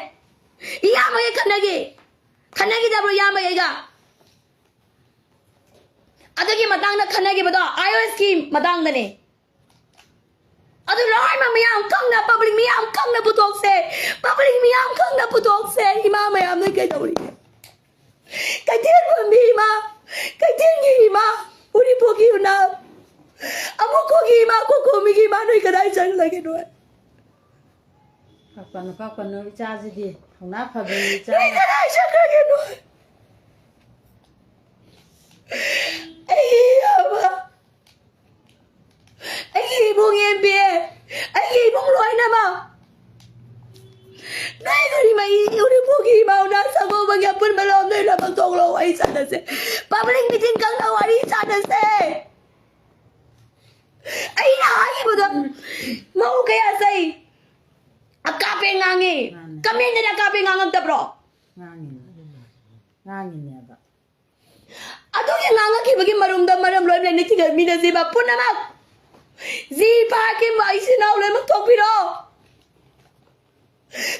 ꯏꯌꯥꯝꯕꯒꯤ ꯈꯠꯅꯈꯤ꯫ ꯈꯠꯅꯈꯤꯗꯕ꯭ꯔꯣ ꯏꯌꯥꯝꯕꯒ ꯑꯩꯒ? ꯑꯗꯨꯒꯤ ꯃꯇꯥꯡꯗ ꯈꯠꯅꯈꯤꯕꯗꯣ IOSꯀꯤ ꯃꯇꯥꯡꯗꯅꯦ꯫ ꯑꯗꯨ ꯂꯣꯏꯅꯃꯛ ꯃꯤꯌꯥꯝ ꯈꯪꯅ, public ꯃꯤꯌꯥꯝ ꯈꯪꯅ ꯄꯨꯊꯣꯛꯁꯦ꯫ Public ꯃꯤꯌꯥꯝ ꯈꯪꯅ ꯄꯨꯊꯣꯛꯁꯦ꯫ ꯏꯃꯥ ꯃꯌꯥꯝꯅ ꯀꯩꯗꯧꯔꯤꯒꯦ? ꯀꯩꯊꯦꯜ ꯐꯝꯕꯤ ꯏꯃꯥ, ꯀꯩꯊꯦꯜꯒꯤ ꯏꯃꯥ, ꯎꯔꯤꯄꯣꯛꯀꯤ ꯏꯃꯥ, ꯑꯃꯨꯛꯈꯣꯒꯤ ꯏꯃꯥ, ꯀꯣꯀꯣꯃꯤꯒꯤ ꯏꯃꯥ, ꯅꯣꯏ ꯀꯗꯥꯏ ꯆꯪꯂꯒꯦ ꯅꯣꯏ? ꯀꯞꯀꯅꯨ, ꯀꯞꯀꯅꯨ, ꯏꯆꯥꯁꯤꯗꯤ ꯊꯧꯅꯥ ꯐꯕꯤ ꯏꯆꯥ꯫ ꯅꯣꯏ ꯀꯗꯥꯏ ꯆꯠꯈ꯭ꯔꯒꯦ ꯅꯣꯏ? ꯑꯩꯒꯤ ꯏꯌꯥꯝꯕ, ꯑꯩꯒꯤ ꯏꯕꯨꯡ ꯌꯦꯟꯕꯤ, ꯑꯩꯒꯤ ꯏꯕꯨꯡ ꯂꯣꯏꯅꯃꯛ꯫ ꯅꯣꯏ ꯀꯔꯤ ꯃꯩ ꯎꯔꯤꯄꯣꯛꯀꯤ ꯏꯃꯥ ꯎꯅꯥ ꯁꯪꯒꯣꯝꯒꯤ ꯑꯄꯨꯟꯕ ꯂꯣꯝ ꯅꯣꯏ ꯂꯣꯏꯅꯃꯛ ꯊꯣꯛꯂꯛꯑꯣ, ꯋꯥꯔꯤ ꯁꯥꯟꯅꯁꯦ꯫ Public meeting ꯈꯪꯅ ꯋꯥꯔꯤ ꯁꯥꯟꯅꯁꯦ꯫ ꯃꯧ ꯀꯌꯥ ꯆꯩ? ꯑꯀꯥꯞꯄꯦ ꯉꯥꯡꯉꯤ꯫ ꯃꯥꯅꯦ꯫ ꯀꯃꯦꯟꯗꯅ ꯑꯀꯥꯞꯄꯦ ꯉꯥꯡꯉꯛꯇꯕ꯭ꯔꯣ? ꯉꯥꯡꯉꯤꯅꯦ꯫ ꯉꯥꯡꯉꯤꯅꯦꯕ꯫ ꯑꯗꯨꯒꯤ ꯉꯥꯡꯉꯛꯈꯤꯕꯒꯤ ꯃꯔꯨꯝꯗ ꯃꯔꯝ ꯂꯣꯏꯅ ꯂꯩꯅ ꯊꯤꯒꯠꯃꯤꯟꯅꯁꯤꯕ ꯄꯨꯝꯅꯃꯛ꯫ ꯖꯤ ꯐꯥꯏꯚꯀꯤ ꯏꯆꯤꯟ ꯏꯅꯥꯎ ꯂꯣꯏꯅꯃꯛ ꯊꯣꯛꯄꯤꯔꯣ꯫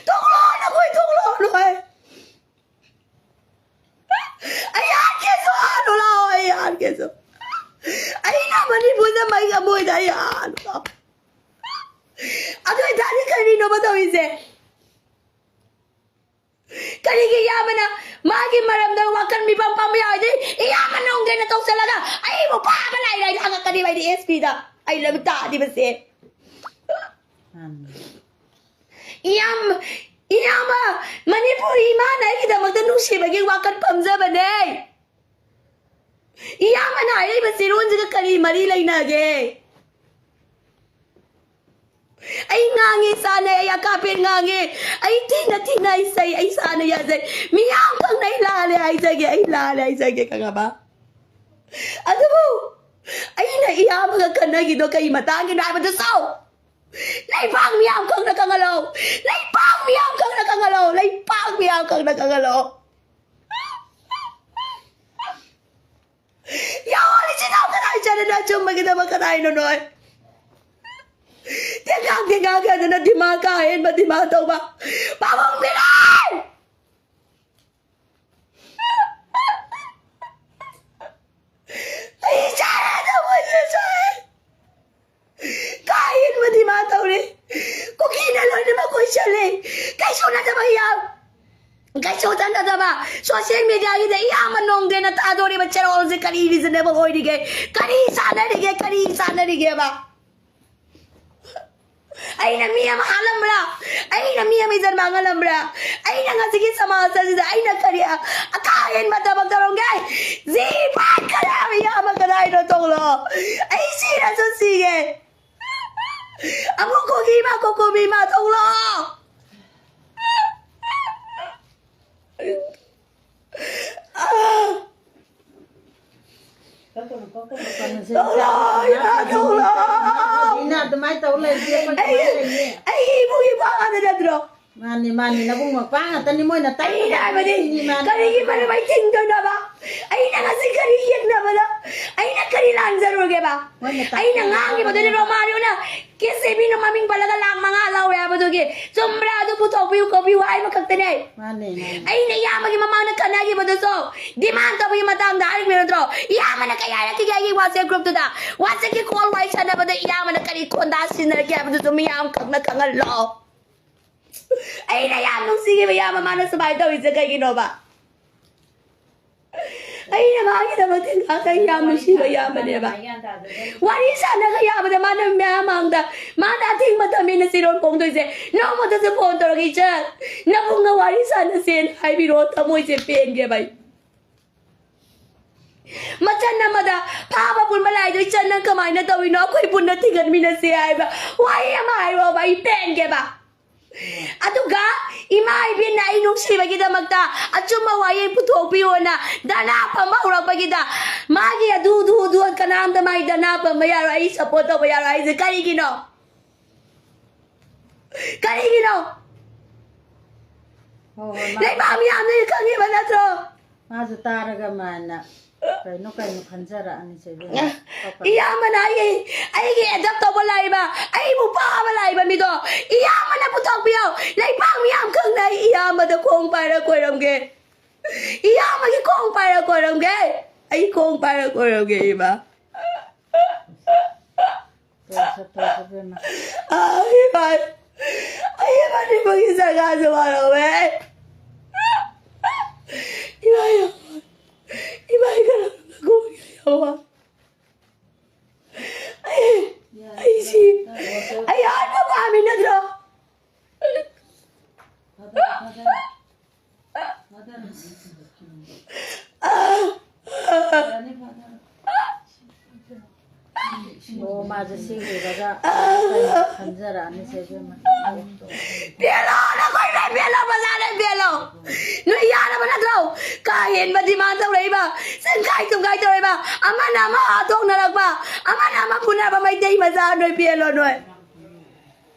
ꯊꯣꯛꯂꯣ ꯅꯈꯣꯏ ꯊꯣꯛꯂꯣ ꯅꯈꯣꯏ꯫ ꯑꯩ ꯍꯥꯠꯀꯦꯁꯨ ꯍꯥꯠꯂꯨ ꯂꯥꯛꯑꯣ ꯑꯩ ꯍꯥꯠꯀꯦꯁꯨ꯫ ꯑꯩꯅ ꯃꯅꯤꯄꯨꯔꯗ ꯃꯩ ꯑꯃꯣꯏꯗ ꯑꯩ ꯍꯥꯠꯂꯨ ꯂꯥꯛꯑꯣ꯫ ꯑꯗꯨ ꯑꯣꯏꯇꯥꯔꯗꯤ ꯀꯔꯤꯅꯣꯕ ꯇꯧꯔꯤꯁꯦ? ꯀꯔꯤꯒꯤ ꯏꯌꯥꯝꯕꯅ ꯃꯥꯒꯤ ꯃꯔꯝꯗ ꯋꯥꯀꯟ ꯃꯤꯄꯥꯝ ꯄꯥꯝꯕ ꯌꯥꯎꯔꯗꯤ ꯏꯌꯥꯝꯕ ꯅꯣꯡꯒꯦꯅ ꯇꯧꯁꯜꯂꯒ ꯑꯩꯕꯨ ꯐꯥꯕ ꯂꯥꯏꯔ ꯍꯪꯉꯛꯀꯅꯤꯕ ꯑꯩꯗꯤ ꯑꯦꯁ ꯄꯤꯗ ꯑꯩ ꯂꯣꯏꯕ ꯇꯥꯗꯤꯕꯁꯦ꯫ ꯏꯌꯥꯝ ꯏꯌꯥꯝꯕ ꯃꯅꯤꯄꯨꯔꯤ ꯏꯃꯥꯅ ꯑꯩꯒꯤꯗꯃꯛꯇ ꯅꯨꯡꯁꯤꯕꯒꯤ ꯋꯥꯀꯟ ꯄꯝꯖꯕꯅꯦ꯫ ꯏꯌꯥꯝꯕꯅ ꯍꯥꯏꯔꯛꯏꯕ ꯆꯤꯔꯣꯟꯁꯤꯒ ꯀꯔꯤ ꯃꯔꯤ ꯂꯩꯅꯒꯦ? ꯑꯩ ꯉꯥꯡꯉꯦ ꯆꯥꯅꯩ ꯑꯩ ꯑꯀꯥꯄꯦꯟ ꯉꯥꯡꯉꯦ꯫ ꯑꯩ ꯊꯤꯅ ꯊꯤꯅ ꯑꯩ ꯆꯩ ꯑꯩ ꯆꯥꯅ ꯌꯥꯖꯩ꯫ ꯃꯤꯌꯥꯝ ꯈꯪꯅ ꯑꯩ ꯂꯥꯜꯂꯦ ꯍꯥꯏꯖꯒꯦ ꯑꯩ ꯂꯥꯜꯂꯦ ꯍꯥꯏꯖꯒꯦ ꯈꯪꯉꯕ? ꯑꯗꯨꯕꯨ ꯑꯩꯅ ꯏꯌꯥꯝꯕꯒ ꯈꯟꯅꯈꯤꯗꯣ ꯀꯩ ꯃꯇꯥꯡꯒꯤꯅꯣ ꯍꯥꯏꯕꯗꯨꯁꯨ ꯂꯩꯕꯥꯛ ꯃꯤꯌꯥꯝ ꯈꯪꯅ ꯈꯪꯍꯜꯂꯣ꯫ ꯂꯩꯕꯥꯛ ꯃꯤꯌꯥꯝ ꯈꯪꯅ ꯈꯪꯍꯜꯂꯣ꯫ ꯂꯩꯕꯥꯛ ꯃꯤꯌꯥꯝ ꯈꯪꯅ ꯈꯪꯍꯜꯂꯣ꯫ ꯌꯥꯎꯍꯜꯂꯤꯁꯤꯅ ꯀꯗꯥꯏ ꯆꯠꯂꯤꯅꯣ? ꯑꯆꯨꯝꯕꯒꯤꯗꯃꯛ ꯀꯗꯥꯏꯅꯣ ꯅꯣꯏ? ꯇꯦꯡꯒꯥꯡ ꯇꯦꯡꯒꯥꯡ ꯈꯗꯅ ꯗꯤꯃꯥꯟ ꯀꯥ ꯍꯦꯟꯕ ꯗꯤꯃꯥꯟ ꯇꯧꯕ ꯄꯥꯕꯨꯡ ꯃꯤꯔꯥꯏ! ꯑꯩ ꯆꯥꯔꯦ ꯊꯃꯣꯏꯁꯦ ꯁꯣꯛꯑꯦ꯫ ꯀꯥ ꯍꯦꯟꯕ ꯗꯤꯃꯥꯟ ꯇꯧꯔꯦ꯫ ꯀꯨꯀꯤꯅ ꯂꯣꯏꯅꯃꯛ ꯀꯣꯏꯁꯜꯂꯦ꯫ ꯀꯩꯁꯨ ꯅꯠꯇꯕ ꯌꯥꯝ ꯀꯩꯁꯨ ꯆꯠꯅꯗꯕ ꯁꯣꯁꯤꯌꯦꯜ ꯃꯦꯗꯤꯌꯥꯒꯤꯗ ꯏꯌꯥꯝꯕ ꯅꯣꯡꯗꯦꯅ ꯊꯥꯗꯣꯔꯤꯕ ꯆꯦꯔꯣꯜꯁꯦ ꯀꯔꯤ ꯔꯤꯖꯅꯦꯕꯜ ꯑꯣꯏꯔꯤꯒꯦ? ꯀꯔꯤ ꯆꯥꯟꯅꯔꯤꯒꯦ? ꯀꯔꯤ ꯆꯥꯟꯅꯔꯤꯒꯦꯕ? ꯑꯩꯅ ꯃꯤ ꯑꯃ ꯍꯥꯠꯂꯝꯕ꯭ꯔꯥ? ꯑꯩꯅ ꯃꯤ ꯑꯃ ꯏꯖꯠ ꯃꯥꯡꯍꯜꯂꯝꯕ꯭ꯔꯥ? ꯑꯩꯅ ꯉꯁꯤꯒꯤ ꯁꯃꯥꯖ ꯑꯁꯤꯗ ꯑꯩꯅ ꯀꯔꯤ ꯑ- ꯑꯀꯥ ꯍꯦꯟꯕ ꯊꯕꯛ ꯇꯧꯔꯝꯒꯦ? ꯖꯤ ꯐꯥꯏꯚ ꯈꯔ ꯏꯌꯥꯝꯕ ꯀꯗꯥꯏꯅꯣ ꯊꯣꯛꯂꯣ꯫ ꯑꯩ ꯁꯤꯔꯁꯨ ꯁꯤꯒꯦ꯫ ꯑꯃꯨꯛ ꯀꯣꯒꯤ ꯏꯃꯥ ꯀꯣꯀꯣꯕꯤ ꯏꯃꯥ ꯊꯣꯛꯂꯣ꯫ ꯑꯩꯅ ꯑꯗꯨꯃꯥꯏꯅ ꯇꯧ ꯂꯩꯔꯗꯤ ꯑꯩꯈꯣꯏ ꯑꯩ ꯀꯃꯥꯏꯅ ꯂꯩꯅꯤ? ꯑꯩꯒꯤ ꯏꯕꯨꯡꯒꯤ ꯏꯄ꯭ꯋꯥ ꯉꯥꯛꯇ ꯅꯠꯇ꯭ꯔꯣ? ꯃꯥꯅꯤ, ꯃꯥꯅꯤ, ꯅꯕꯨꯡ ꯃꯧꯄ꯭ꯋꯥ ꯉꯥꯛꯇꯅꯤ ꯃꯣꯏꯅ ꯇꯥꯛꯏꯗꯣ꯫ ꯑꯩꯅ ꯍꯥꯏꯕꯗꯤ, ꯃꯥꯅꯤ, ꯃꯥꯅꯤ꯫ ꯀꯔꯤꯒꯤ ꯃꯔꯝ ꯑꯩ ꯊꯤꯡꯗꯣꯏꯅꯣꯕ? ꯑꯩꯅ ꯉꯁꯤ ꯀꯔꯤ ꯌꯦꯛꯅꯕꯗ? ꯑꯩꯅ ꯀꯔꯤ ꯂꯥꯟꯖꯔꯨꯔꯒꯦꯕ? ꯃꯣꯏꯅ ꯇꯥꯛꯄꯤꯕ ꯑꯩꯅ ꯉꯥꯡꯉꯤꯕꯗꯨꯅꯤ ꯃꯣꯏꯅ ꯔꯣꯃꯥꯔꯤꯌꯣꯅ ꯀꯦ ꯁꯤ ꯕꯤꯅ ꯃꯃꯤꯡ ꯄꯜꯂꯒ ꯂꯥꯛ ꯃꯉꯥ ꯂꯧꯋꯦ ꯍꯥꯏꯕꯗꯨꯒꯤ ꯆꯨꯝꯕ꯭ꯔꯥ? ꯑꯗꯨ ꯄꯨꯊꯣꯛꯄꯤꯌꯨ ꯈꯣꯠꯄꯤꯌꯨ ꯍꯥꯏꯕ ꯈꯛꯇꯅꯦ꯫ ꯃꯥꯅꯦ, ꯃꯥꯅꯦ꯫ ꯑꯩꯅ ꯏꯌꯥꯝꯕꯒꯤ ꯃꯃꯥꯡꯗ ꯈꯠꯅꯈꯤꯕꯗꯨꯁꯨ demand ꯇꯧꯕꯒꯤ ꯃꯇꯥꯡꯗ ꯍꯥꯏꯔꯤꯕ ꯅꯠꯇ꯭ꯔꯣ? ꯏꯌꯥꯝꯕꯅ ꯀꯩ ꯍꯥꯏꯔꯛꯈꯤꯒꯦ ꯑꯩꯒꯤ WhatsApp group ꯇꯨꯗ? WhatsApp ꯀꯤ call ꯋꯥꯔꯤ ꯁꯥꯟꯅꯕꯗ ꯏꯌꯥꯝꯕꯅ ꯀꯔꯤ ꯈꯣꯟꯗꯥ ꯁꯤꯖꯤꯟꯅꯔꯛꯀꯦ ꯍꯥꯏꯕꯗꯨꯁꯨ ꯃꯤꯌꯥꯝ ꯈꯪꯅ ꯈꯪꯍꯜꯂꯣ꯫ ꯑꯩꯅ ꯌꯥꯝ ꯅꯨꯡꯁꯤꯈꯤꯕ ꯏꯌꯥꯝꯕ ꯃꯥꯅ ꯁꯨꯃꯥꯏꯅ ꯇꯧꯔꯤꯁꯦ ꯀꯩꯒꯤꯅꯣꯕ? ꯑꯩꯅ ꯃꯥꯒꯤꯗꯃꯛꯇ ꯉꯥꯏꯍꯥꯛꯇꯪ ꯌꯥꯝ ꯅꯨꯡꯁꯤꯕ ꯏꯌꯥꯝꯕꯅꯦꯕ꯫ ꯋꯥꯔꯤ ꯁꯥꯟꯅꯒ ꯌꯥꯕꯗ ꯃꯥꯅ ꯃꯌꯥꯝ ꯃꯥꯡꯗ ꯃꯥꯅ ꯑꯊꯤꯡꯕ ꯊꯝꯃꯤꯅ ꯆꯤꯔꯣꯟ ꯐꯣꯡꯗꯣꯏꯁꯦ꯫ ꯅꯣꯡꯃꯇꯁꯨ phone ꯇꯧꯔꯒ, "ꯏꯆꯟ, ꯅꯕꯨꯡꯒ ꯋꯥꯔꯤ ꯁꯥꯟꯅꯁꯦꯅ ꯍꯥꯏꯕꯤꯔꯛꯑꯣ", ꯊꯃꯣꯏꯁꯦ ꯄꯦꯟꯒꯦꯕ ꯑꯩ꯫ ꯃꯆꯟ ꯑꯃꯗ ꯐꯥꯕ ꯄꯨꯟꯕ ꯂꯥꯏꯗꯣ, "ꯏꯆꯟ, ꯅꯪ ꯀꯃꯥꯏꯅ ꯇꯧꯔꯤꯅꯣ? ꯑꯩꯈꯣꯏ ꯄꯨꯟꯅ ꯊꯤꯡꯒꯠꯃꯤꯟꯅꯁꯦ" ꯍꯥꯏꯕ ꯋꯥꯍꯩ ꯑꯃ ꯍꯥꯏꯔꯛꯑꯣꯕ, ꯑꯩ ꯄꯦꯟꯒꯦꯕ꯫ ꯑꯗꯨꯒ ꯏꯃꯥ ꯏꯕꯦꯟꯅ ꯑꯩ ꯅꯨꯡꯁꯤꯕꯒꯤꯗꯃꯛꯇ ꯑꯆꯨꯝꯕ ꯋꯥꯍꯩ ꯄꯨꯊꯣꯛꯄꯤꯌꯣꯅ ꯙꯔꯅꯥ ꯐꯝꯕ ꯍꯧꯔꯛꯄꯒꯤꯗ ꯃꯥꯒꯤ ꯑꯗꯨ, ꯑꯗꯨ, ꯑꯗꯨ ꯀꯅꯥꯝꯇ ꯃꯥꯒꯤ ꯙꯔꯅꯥ ꯐꯝꯕ ꯌꯥꯔꯣꯏ, ꯑꯩ support ꯇꯧꯕ ꯌꯥꯔꯣꯏ ꯍꯥꯏꯁꯦ ꯀꯔꯤꯒꯤꯅꯣ? ꯀꯔꯤꯒꯤꯅꯣ? ꯍꯣꯏ, ꯍꯣꯏ, ꯃꯥ ꯂꯩꯕꯥꯛ ꯃꯤꯌꯥꯝꯅ ꯈꯪꯉꯤꯕ ꯅꯠꯇ꯭ꯔꯣ? ꯃꯥꯁꯨ ꯇꯥꯔꯒ ꯃꯥꯅ ꯀꯩꯅꯣ ꯀꯩꯅꯣ ꯈꯟꯖꯔꯛꯑꯅꯤꯁꯦ, ꯏꯕꯦꯝꯃ꯫ ꯏꯌꯥꯝꯕꯅ ꯑꯩꯒꯤ, ꯑꯩꯒꯤ adopt ꯇꯧꯕ ꯂꯥꯛꯏꯕ, ꯑꯩꯕꯨ ꯐꯥꯕ ꯂꯥꯛꯏꯕ ꯃꯤꯗꯣ ꯏꯌꯥꯝꯕꯅ ꯄꯨꯊꯣꯛꯄꯤꯌꯣ꯫ ꯂꯩꯕꯥꯛ ꯃꯤꯌꯥꯝ ꯈꯪꯅ ꯑꯩ ꯏꯌꯥꯝꯕꯗ ꯈꯣꯡ ꯄꯥꯏꯔ ꯀꯣꯏꯔꯝꯒꯦ꯫ ꯏꯌꯥꯝꯕꯒꯤ ꯈꯣꯡ ꯄꯥꯏꯔ ꯀꯣꯏꯔꯝꯒꯦ꯫ ꯑꯩ ꯈꯣꯡ ꯄꯥꯏꯔ ꯀꯣꯏꯔꯝꯒꯦ, ꯏꯃꯥ꯫ ꯇꯧꯁꯦ, ꯇꯧꯁꯦ, ꯏꯕꯦꯝꯃ꯫ ꯑꯥ, ꯏꯃꯥ, ꯑꯩ ꯃꯅꯤꯄꯨꯔꯒꯤ ꯖꯒꯥꯁꯦ ꯋꯥꯔꯧꯋꯦ꯫ ꯏꯃꯥ, ꯏꯃꯥ, ꯏꯃꯥ, ꯑꯩ ꯀꯅꯥꯅꯣ ꯈꯪꯗꯦ, ꯏꯃꯥ꯫ ꯑꯩ, ꯑꯩ ꯁꯤ, ꯑꯩ ꯍꯥꯠꯄ ꯄꯥꯝꯃꯤ ꯅꯠꯇ꯭ꯔꯣ? ꯑꯣ, ꯃꯥꯁꯦ ꯁꯤ ꯎꯔꯒ ꯈꯟꯖꯔꯛꯑꯅꯤꯁꯦ, ꯏꯕꯦꯝꯃ꯫ ꯄꯦꯂꯥꯅ ꯑꯩꯈꯣꯏ ꯄꯦꯜꯂꯣ, ꯕꯖꯥꯔꯗ ꯄꯦꯜꯂꯣ꯫ ꯅꯣꯏ ꯌꯥꯔꯕ ꯅꯠꯇ꯭ꯔꯣ? ꯀꯥ ꯍꯦꯟꯕ demand ꯇꯧꯔꯛꯏꯕ, ꯁꯪꯈꯥꯏ ꯇꯨꯝꯈꯥꯏ ꯇꯧꯔꯛꯏꯕ, ꯑꯃꯅ ꯑꯃ ꯍꯥꯠꯇꯣꯛꯅꯔꯛꯄ, ꯑꯃꯅ ꯑꯃ ꯐꯨꯅꯕ ꯃꯩꯇꯩ ꯃꯆꯥ, ꯅꯣꯏ ꯄꯦꯜꯂꯣ ꯅꯣꯏ꯫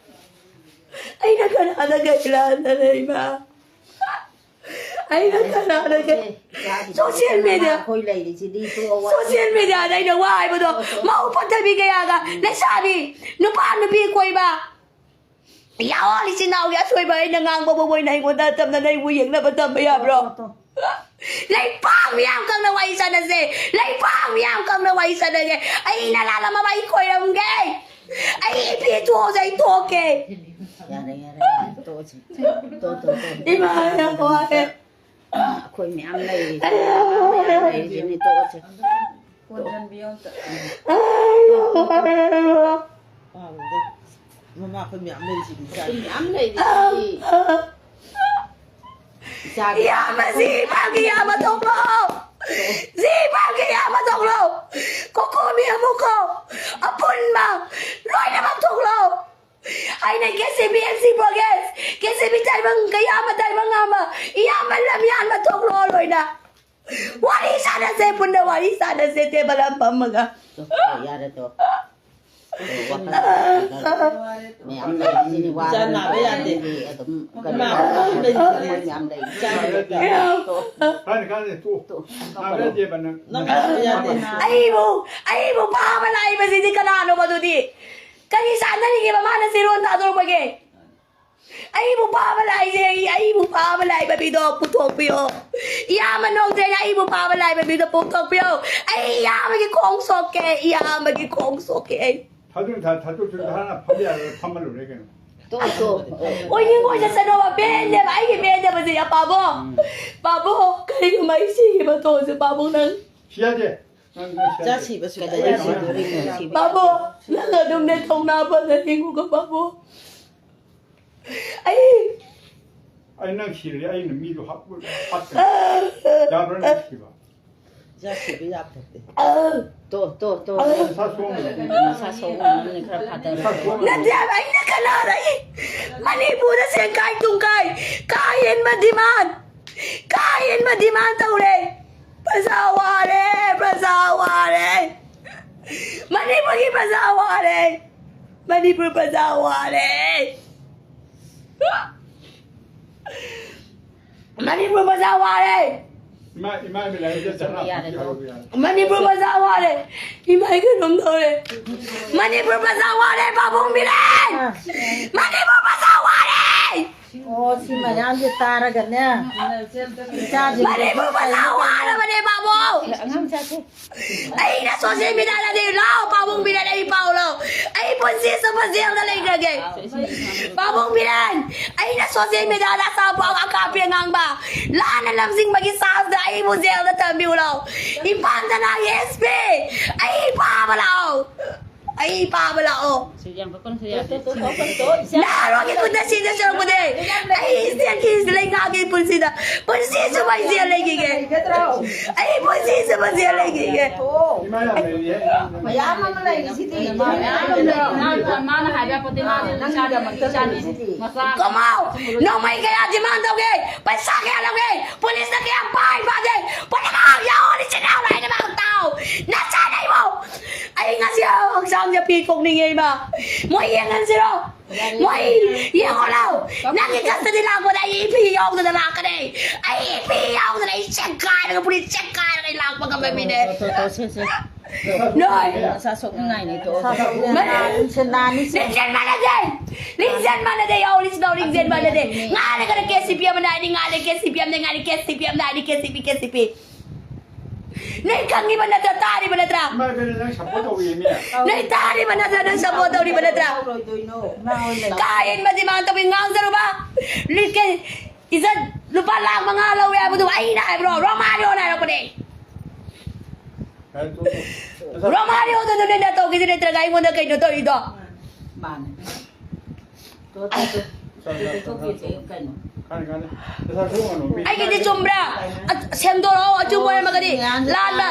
ꯑꯩꯅ ꯀꯅꯥꯗ ꯀꯩ ꯂꯥꯟꯗꯅ ꯏꯃꯥ? ꯑꯩꯅ ꯀꯅꯥꯗ ꯀꯩ? Social media, ꯑꯩꯈꯣꯏ ꯂꯩꯔꯤꯁꯤꯗꯤ ꯇꯣꯛꯑꯣ꯫ Social media ꯗ ꯑꯩꯅ ꯋꯥ ꯍꯥꯏꯕꯗꯣ, ꯃꯧ ꯐꯠꯇꯕꯤ ꯀꯌꯥꯒ, ꯂꯩꯁꯥꯕꯤ, ꯅꯨꯄꯥ ꯅꯨꯄꯤ ꯀꯣꯏꯕ, ꯌꯥꯑꯣꯜ ꯏꯆꯤꯟ ꯏꯅꯥꯎꯒꯤ ꯑꯁꯣꯏꯕ ꯑꯩꯅ ꯉꯥꯡꯕ ꯃꯣꯏꯅ ꯑꯩꯉꯣꯟꯗ ꯇꯝꯅ ꯅꯩꯕꯨ ꯌꯦꯡꯅꯕ ꯇꯝꯕ ꯌꯥꯕ꯭ꯔꯣ? ꯂꯩꯄꯥꯛ ꯃꯤꯌꯥꯝ ꯈꯪꯅ ꯋꯥꯔꯤ ꯁꯥꯟꯅꯁꯦ꯫ ꯂꯩꯄꯥꯛ ꯃꯤꯌꯥꯝ ꯈꯪꯅ ꯋꯥꯔꯤ ꯁꯥꯟꯅꯁꯦ꯫ ꯑꯩꯅ ꯂꯥꯜꯂꯝꯃꯕ ꯑꯩ ꯈꯣꯏꯔꯝꯒꯦ꯫ ꯑꯩ ꯏꯄꯤ ꯊꯣꯛꯑꯁꯦ, ꯑꯩ ꯊꯣꯛꯀꯦ꯫ ꯌꯥꯔꯦ, ꯌꯥꯔꯦ, ꯌꯥꯔꯦ, ꯇꯣꯛꯑꯁꯤ꯫ ꯇꯣꯛ, ꯇꯣꯛ, ꯇꯣꯛ꯫ ꯏꯃꯥ, ꯌꯥꯝ ꯋꯥꯔꯦ꯫ ꯑꯩꯈꯣꯏ ꯃꯌꯥꯝ ꯂꯩꯔꯤ꯫ ꯑꯌꯥ, ꯃꯌꯥꯝ ꯋꯥꯔꯦ꯫ ꯂꯩꯔꯤꯁꯤꯅꯤ, ꯇꯣꯛꯑꯁꯤ꯫ ꯀꯣꯟꯖꯟꯕꯤꯌꯣ ꯑꯝꯇ꯫ ꯑꯌꯥ, ꯋꯥꯔꯦ꯫ ꯄꯥꯕꯗ ꯃꯃꯥ ꯑꯩꯈꯣꯏ ꯃꯌꯥꯝ ꯂꯩꯔꯤꯁꯤꯗꯤ ꯏꯆꯥ꯫ ꯑꯩꯈꯣꯏ ꯃꯌꯥꯝ ꯂꯩꯔꯤꯁꯤꯗꯤ꯫ ꯏꯆꯥꯒꯤ ꯏꯌꯥꯝꯕ, ꯁꯤ ꯏꯄꯥꯒꯤ ꯏꯌꯥꯝꯕ ꯊꯣꯛꯂꯣ꯫ ꯁꯤ ꯏꯄꯥꯒꯤ ꯏꯌꯥꯝꯕ ꯊꯣꯛꯂꯣ꯫ ꯀꯣꯀꯣꯃꯤ ꯑꯃꯨꯛꯀꯣ꯫ ꯑꯄꯨꯟꯕ ꯂꯣꯏꯅꯃꯛ ꯊꯣꯛꯂꯣ꯫ ꯑꯩꯅ KCB, MC Progress, KCB ꯇꯥꯏꯕꯪ, ꯀꯌꯥꯝꯕ ꯇꯥꯏꯕꯪ ꯉꯥꯝꯕ, ꯏꯌꯥꯝꯕ ꯂꯝꯌꯥꯟꯕ ꯊꯣꯛꯂꯣ ꯂꯣꯏꯅ꯫ ꯋꯥꯔꯤ ꯁꯥꯟꯅꯁꯦ, ꯄꯨꯟꯅ ꯋꯥꯔꯤ ꯁꯥꯟꯅꯁꯦ, table ꯑꯃ ꯐꯝꯃꯒ꯫ ꯇꯣ, ꯌꯥꯔꯦ ꯇꯣ꯫ ꯇꯣ, ꯋꯥꯈꯜ ꯃꯌꯥꯝ ꯂꯩꯔꯤꯁꯤꯅꯤ, ꯋꯥꯔꯦ꯫ ꯏꯆꯥ ꯅꯥꯕ ꯌꯥꯗꯦ꯫ ꯑꯗꯨꯝ ꯀꯩꯅꯣ ꯏꯃꯥ, ꯇꯧꯕ ꯃꯌꯥꯝ ꯂꯩ꯫ ꯏꯆꯥ ꯅꯥꯕ ꯌꯥꯗꯦ꯫ ꯇꯣ꯫ ꯀꯥꯟꯅ ꯀꯥꯟꯅ ꯇꯣ꯫ ꯇꯣ, ꯅꯥꯕ ꯌꯥꯗꯦꯕ ꯅꯪ꯫ ꯅꯪ ꯅꯥꯕ ꯌꯥꯗꯦ꯫ ꯑꯩꯕꯨ, ꯑꯩꯕꯨ ꯐꯥꯕ ꯂꯥꯛꯏꯕꯁꯤꯗꯤ ꯀꯅꯥꯅꯣꯕ ꯑꯗꯨꯗꯤ? ꯀꯔꯤ ꯆꯥꯟꯅꯔꯤꯒꯦꯕ ꯃꯥꯅ ꯆꯤꯔꯣꯟ ꯊꯥꯗꯣꯔꯛꯄꯒꯦ? ꯑꯩꯕꯨ ꯐꯥꯕ ꯂꯥꯛꯏꯁꯦ, ꯑꯩ, ꯑꯩꯕꯨ ꯐꯥꯕ ꯂꯥꯛꯏꯕ ꯃꯤꯗꯣ ꯄꯨꯊꯣꯛꯄꯤꯌꯣ꯫ ꯏꯌꯥꯝꯕ ꯅꯣꯡꯖꯩꯅ ꯑꯩꯕꯨ ꯐꯥꯕ ꯂꯥꯛꯏꯕ ꯃꯤꯗꯣ ꯄꯨꯊꯣꯛꯄꯤꯌꯣ꯫ ꯑꯩ ꯏꯌꯥꯝꯕꯒꯤ ꯈꯣꯡ ꯁꯣꯛꯀꯦ, ꯏꯌꯥꯝꯕꯒꯤ ꯈꯣꯡ ꯁꯣꯛꯀꯦ ꯑꯩ꯫ ꯊꯥꯗꯣꯛ, ꯊꯥ-, ꯊꯥꯗꯣꯛ, ꯊꯥꯗꯣꯛ, ꯍꯥꯟꯅ ꯐꯝꯕ ꯌꯥꯔꯣꯏ, ꯐꯝꯃ ꯂꯣꯏꯔꯦ ꯀꯩꯅꯣ꯫ ꯇꯣꯛ, ꯇꯣꯛ, ꯇꯣꯛ꯫ ꯑꯣꯏꯅꯤꯡ ꯑꯣꯏꯅ ꯆꯠꯅꯣꯕ, ꯄꯦꯟꯗꯦꯕ, ꯑꯩꯒꯤ ꯄꯦꯟꯗꯕꯁꯦ, ꯄꯥꯕꯨꯡ꯫ ꯎꯝ꯫ ꯄꯥꯕꯨꯡ, ꯀꯔꯤꯒꯨꯝꯕ ꯑꯩ ꯁꯤꯒꯤ ꯃꯇꯣꯟꯁꯦ, ꯄꯥꯕꯨꯡ, ꯅꯪ꯫ ꯁꯤ ꯌꯥꯗꯦ꯫ ꯅꯪ, ꯅꯪ ꯁꯤ ꯌꯥꯗꯦ꯫ ꯆꯥ ꯁꯤꯕꯁꯨ ꯀꯩꯗꯧꯕꯩ ꯌꯥꯗꯦ꯫ ꯁꯤꯗꯣꯔꯤꯅꯣ? ꯁꯤꯕ ꯄꯥꯕꯨꯡ, ꯅꯪ ꯑꯗꯨꯝꯅꯦ ꯊꯧꯅꯥ ꯐꯅ ꯍꯤꯡꯉꯨꯀꯣ, ꯄꯥꯕꯨꯡ꯫ ꯑꯩ ꯑꯩ ꯅꯪ ꯁꯤꯔꯗꯤ ꯑꯩꯅ ꯃꯤꯗꯣ ꯍꯥꯠ-, ꯍꯥꯠꯀꯅꯤ꯫ ꯌꯥꯕ꯭ꯔꯥ ꯅꯪ ꯁꯤꯕ? ꯆꯠꯈꯤꯕ ꯌꯥꯄꯣꯠꯇꯦ꯫ ꯇꯣ, ꯇꯣ, ꯇꯣ꯫ ꯃꯁꯥ ꯁꯣꯛꯑꯝꯃꯅꯤ꯫ ꯃꯁꯥ ꯁꯣꯛꯑꯝꯃꯅꯤ, ꯈꯔ ꯐꯥꯊꯔꯣ꯫ ꯅꯠꯇꯦ ꯍꯥꯏꯕ, ꯑꯩꯅ ꯀꯅꯥꯗ ꯑꯩ ꯃꯅꯤꯄꯨꯔꯗ ꯁꯦꯡꯀꯥꯏ ꯇꯨꯡꯀꯥꯏ, ꯀꯥ ꯍꯦꯟꯕ demand, ꯀꯥ ꯍꯦꯟꯕ demand ꯇꯧꯔꯦ꯫ ꯄ꯭ꯔꯖꯥ ꯋꯥꯔꯦ, ꯄ꯭ꯔꯖꯥ ꯋꯥꯔꯦ꯫ ꯃꯅꯤꯄꯨꯔꯒꯤ ꯄ꯭ꯔꯖꯥ ꯋꯥꯔꯦ꯫ ꯃꯅꯤꯄꯨꯔ ꯄ꯭ꯔꯖꯥ ꯋꯥꯔꯦ꯫ ꯃꯅꯤꯄꯨꯔ ꯃꯆꯥ ꯋꯥꯔꯦ꯫ ꯏꯃꯥ, ꯏꯃꯥ ꯏꯕꯦꯂꯥꯏꯗ ꯆꯠꯂꯣ꯫ ꯌꯥꯔꯦ, ꯇꯣꯛꯑꯣ꯫ ꯃꯅꯤꯄꯨꯔ ꯃꯆꯥ ꯋꯥꯔꯦ꯫ ꯏꯃꯥ, ꯑꯩ ꯀꯩꯅꯣꯝ ꯇꯧꯔꯦ꯫ ꯃꯅꯤꯄꯨꯔ ꯃꯆꯥ ꯋꯥꯔꯦ, ꯄꯥꯕꯨꯡ ꯕꯤꯔꯦꯟ! ꯃꯅꯤꯄꯨꯔ ꯃꯆꯥ ꯋꯥꯔꯦ! ꯑꯣ, ꯁꯤ ꯃꯌꯥꯝꯁꯦ ꯇꯥꯔꯒꯅꯦ꯫ ꯏꯆꯥꯁꯤꯡꯗꯁꯨ ꯃꯅꯤꯄꯨꯔ ꯃꯆꯥ ꯀꯩꯅꯣ ꯀꯩꯅꯣ ꯋꯥꯔꯕꯅꯦ, ꯄꯥꯕꯨꯡ! ꯑꯉꯥꯡ ꯆꯥꯁꯦ꯫ ꯑꯩꯅ social media ꯗꯗꯤ ꯂꯥꯎ, ꯄꯥꯕꯨꯡ ꯕꯤꯔꯦꯟ, ꯑꯩ ꯄꯥꯎ ꯂꯧ꯫ ꯑꯩ ꯄꯨꯟꯁꯤ ꯆꯨꯞꯄ ꯖꯦꯜꯗ ꯂꯩꯈ꯭ꯔꯒꯦ꯫ ꯄꯥꯕꯨꯡ ꯕꯤꯔꯦꯟ, ꯑꯩꯅ social media ꯗ ꯑꯆꯥꯄꯣꯠ ꯑꯀꯥꯞꯄꯤ ꯑꯉꯥꯡꯕ ꯂꯥꯟꯅ ꯂꯝꯖꯤꯡꯕꯒꯤ ꯆꯥꯡꯗ ꯑꯩꯕꯨ ꯖꯦꯜꯗ ꯊꯝꯕꯤꯌꯨ ꯂꯥꯎ꯫ ꯏꯝꯐꯥꯜꯗ ꯂꯥꯛꯑꯦ S P, ꯑꯩ ꯐꯥꯕ ꯂꯥꯛꯑꯣ꯫ ꯑꯩ ꯐꯥꯕ ꯂꯥꯛꯑꯣ꯫ ꯁꯤ ꯌꯥꯝ ꯀꯛꯀꯅꯨ, ꯁꯤ ꯌꯥꯗꯦ꯫ ꯅꯍꯥꯔꯣꯜꯒꯤ ꯈꯨꯠꯇ ꯁꯤꯗ ꯁꯔꯨꯛꯄꯨꯗꯤ ꯑꯩ ꯏꯆꯦꯜꯒꯤ ꯂꯩꯉꯥꯛꯀꯤ ꯄꯨꯟꯁꯤꯗ ꯄꯨꯟꯁꯤ ꯆꯨꯞꯄ ꯖꯦꯜ ꯂꯩꯈꯤꯒꯦ꯫ ꯑꯩ ꯄꯨꯟꯁꯤ ꯆꯨꯞꯄ ꯖꯦꯜ ꯂꯩꯈꯤꯒꯦ꯫ ꯃꯌꯥꯝ ꯑꯃ ꯂꯩꯔꯤꯁꯤꯗꯤ꯫ ꯃꯥꯅ ꯍꯥꯏꯕ ꯌꯥꯄꯣꯠꯇꯦ, ꯃꯥꯅ ꯅꯪꯒꯤꯗꯃꯛꯇ ꯏꯆꯥꯅꯤ, ꯂꯩꯔꯤꯁꯤꯗꯤ꯫ ꯃꯆꯥ꯫ ꯀꯃꯥꯎ, ꯅꯣꯡꯃꯩ ꯀꯌꯥ demand ꯇꯧꯒꯦ? ꯄꯩꯁꯥ ꯀꯌꯥ ꯂꯧꯒꯦ? ꯄꯨꯂꯤꯁꯇ ꯀꯌꯥ ꯄꯥꯏ ꯄꯥꯗꯦ? ꯄꯨꯝꯅꯃꯛ ꯌꯥꯎꯔꯤ ꯆꯤꯟꯅꯥꯎ ꯂꯥꯏꯅꯃꯛ ꯇꯥꯎ꯫ ꯅꯆꯥꯅ ꯑꯩꯕꯨ, ꯑꯩ ꯉꯁꯤ ꯍꯛꯆꯥꯡꯁꯦ ꯄꯤ ꯊꯣꯛꯅꯤꯡꯉꯦ ꯏꯃꯥ꯫ ꯃꯣꯏ ꯌꯦꯡꯍꯟꯁꯤꯔꯣ? ꯃꯣꯏ ꯌꯦꯡꯉꯣ ꯂꯥꯎ꯫ ꯅꯪꯒꯤ custody ꯂꯥꯛꯄꯗ ꯑꯩ ꯏꯄꯤ ꯌꯥꯎꯗꯅ ꯂꯥꯛꯀꯅꯤ꯫ ꯑꯩ ꯏꯄꯤ ꯌꯥꯎꯗꯅ ꯑꯩ ꯆꯦꯛꯈꯥꯏꯔꯒ ꯄꯨꯔꯤ ꯆꯦꯛꯈꯥꯏꯔꯒ ꯑꯩ ꯂꯥꯛꯄ ꯉꯝꯕ ꯃꯤꯅꯦ꯫ ꯇꯣ, ꯇꯣ, ꯁꯦ, ꯁꯦ꯫ ꯅꯣꯏ꯫ ꯃꯁꯥ ꯁꯣꯛꯅꯤꯡꯉꯥꯏꯅꯤ, ꯇꯣ꯫ ꯂꯤꯡꯖꯦꯜ ꯃꯥꯟꯅꯗꯦ꯫ ꯂꯤꯡꯖꯦꯜ ꯃꯥꯟꯅꯗꯦ꯫ ꯌꯥꯎꯔꯤꯁꯤꯗ ꯂꯤꯡꯖꯦꯜ ꯃꯥꯟꯅꯗꯦ꯫ ꯉꯥꯏꯔꯒꯅ K C P ꯑꯃꯅ ꯍꯥꯏꯅꯤ, ꯉꯥꯏꯔꯦ K C P ꯑꯃꯅ ꯉꯥꯏꯔꯦ K C P ꯑꯃꯅ ꯍꯥꯏꯅꯤ K C P, K C P꯫ ꯅꯣꯏ ꯈꯪꯉꯤꯕ ꯅꯠꯇ꯭ꯔꯥ? ꯇꯥꯔꯤꯕ ꯅꯠꯇ꯭ꯔꯥ? ꯏꯃꯥ ꯏꯕꯦꯟꯅ ꯅꯪ support ꯇꯧꯔꯤꯅꯦ꯫ ꯅꯣꯏ ꯇꯥꯔꯤꯕ ꯅꯠꯇ꯭ꯔꯥ? ꯅꯪ support ꯇꯧꯔꯤꯕ ꯅꯠꯇ꯭ꯔꯥ? ꯇꯧꯔꯣꯏꯗꯣꯏꯅꯣ? ꯀꯥ ꯍꯦꯟꯕ demand ꯇꯧꯕꯤ ꯉꯥꯡꯖꯔꯨꯕ꯫ ꯂꯤꯛꯀꯦ ꯏꯖꯠ ꯂꯨꯄꯥ ꯂꯥꯈ ꯃꯉꯥ ꯂꯧꯋꯦ ꯍꯥꯏꯕꯗꯨ ꯑꯩꯅ ꯍꯥꯏꯕ꯭ꯔꯣ? ꯔꯣꯃꯥꯔꯤꯑꯣꯅ ꯍꯥꯏꯔꯛꯄꯅꯦ꯫ ꯔꯣꯃꯥꯔꯤꯑꯣꯗꯨ ꯅꯣꯏꯅ ꯇꯧꯈꯤꯁꯤ ꯅꯠꯇ꯭ꯔꯒ ꯑꯩꯉꯣꯟꯗ ꯀꯩꯅꯣ ꯇꯧꯔꯤꯗꯣ? ꯃꯥꯅꯦ꯫ ꯇꯣ, ꯇꯣ, ꯇꯣ꯫ ꯀꯩꯅꯣ? ꯑꯩꯒꯤꯗꯤ ꯆꯨꯝꯕ꯭ꯔꯥ? ꯑ, ꯁꯦꯝꯗꯣꯔꯛꯑꯣ, ꯑꯆꯨꯝꯕ ꯑꯣꯏꯔꯝꯃꯒꯗꯤ꯫ ꯂꯥꯟꯕ,